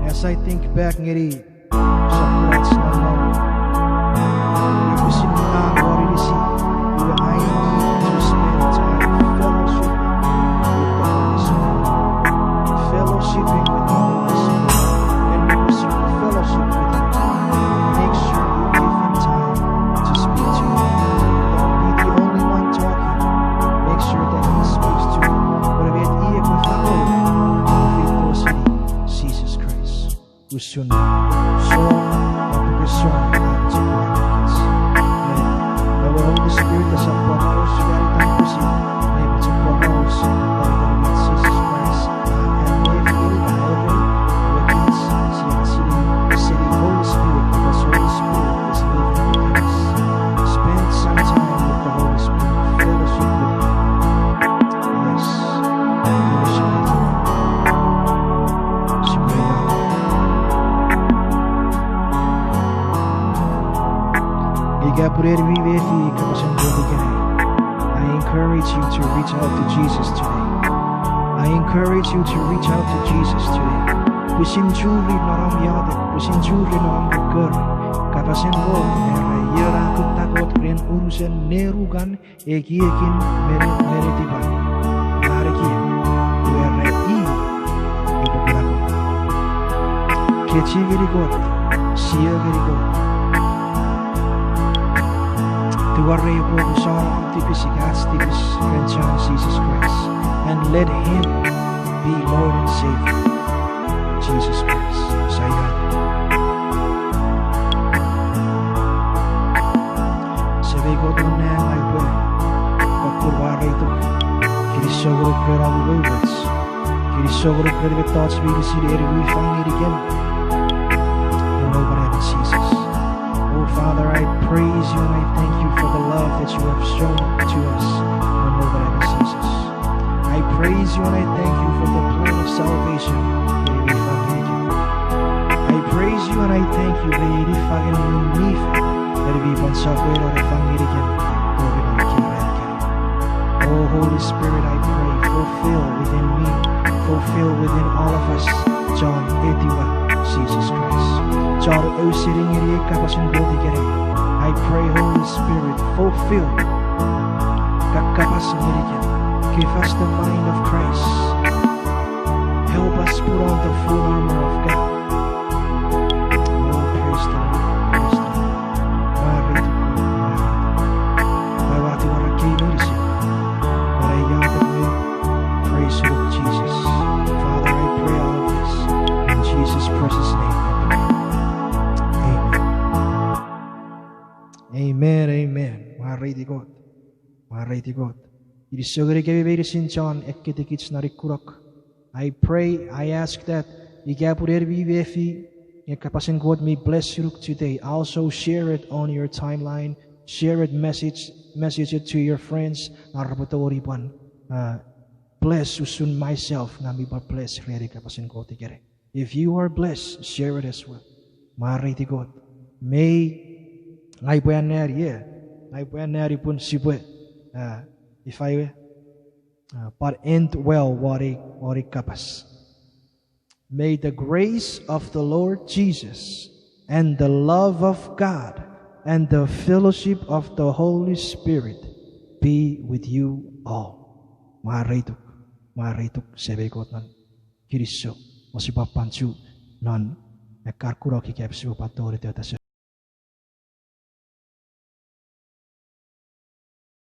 As I think back ngeni sokkun ach nonnom, pwisin ngang won inisi, iwe I need to spend time fellowshipping with the Holy Spirit. Fellowshipping with the Holy Spirit. And because you fellowship with Him, make sure you give Him time to speak to you. Don't be the only one talking. Make sure that He speaks to you. Pwe met iei epwe fangeno, epwe feito seni Jises Kraist. Usun Jon, epwe Jon, epwe Jon. Ewe Holy Spirit esap pwan ausening ita pwisin, nge epwe chok pwan ausening ita Jesus Christ. Spend some time with the Holy Spirit. Fellowship with Him. Yes. Fellowship with Him. Sipwe ia. Ika pun en mi mefi kapasen Kot ikenai, I encourage you to reach out to Jesus today. I encourage you to reach out to Jesus today. Pwisin churi non om iotek, pwisin churi non om kokkori. Kapasen Kot, era, ion a kutta Kot ren unusen nenukan, ekiekin, me netipan, narikin, iwe era i epwe kuna Kot. Kechiw ngeni Kot, sio ngeni Kot. Tingorei epwe omusano om tipis ika ach tipis ren Chon Jesus Christ. And let Him be Lord and Savior. Jesus Christ. Saia. Semei Kot non nang, aipwe, aipwe mwareituk. Kinisou ngonuk ren om umoumoch. Kinisou ngonuk ren mettoch meinisin en mi fang ngenikem. Non ewe manauen Jises. Oh, Father, I praise you and I thank you for the love that you have shown to us. Non ewe manauen Jises. I praise you and I thank you for the plan of salvation. I praise you and I thank you for the fangeno mi fang. Oh, Holy Spirit, I pray, fulfill within me, fulfill within all of us, John, etiwa Jesus Christ. John, ausening ngeni ei kapasen Kot ikenai. I pray, Holy Spirit, fulfill. Kakkapas ngenikem. Give us the mind of Christ. Help us put on the full armor of God. Oh, praise the Lord, praise the Lord. Mwareituk, mwareituk. Mwareituk, mwareituk. Praise you, Lord Jesus. Father, I pray all of this in Jesus' precious name. Amen. Amen, amen. Mwareiti Kot. Mwareiti Kot. Kinisou ngeni kemi meinisin chon ekketikich non ei kunok. I pray, I ask that ika pun en mi mefi nge kapasen Kot mi bless ngonuk today, also share it on your timeline, share it, message, message it to your friends, nge repwe tongeni pwan, uh, bless usun myself, ngang mi pwan bless ren ei kapasen Kot ikenai. If you are blessed, share it as well. Mwareiti Kot. Mei, ngang upwe anneani, eh, ngang upwe anneani pun sipwe, uh, ifa we, uh, but end well won ei, won ei kapas. May the grace of the Lord Jesus and the love of God and the fellowship of the Holy Spirit be with you all. Mwareituk, mwareituk, semei Kot non kinisou, osipwe pwan chu non ekkan kunok ika sipwe pwan tori tota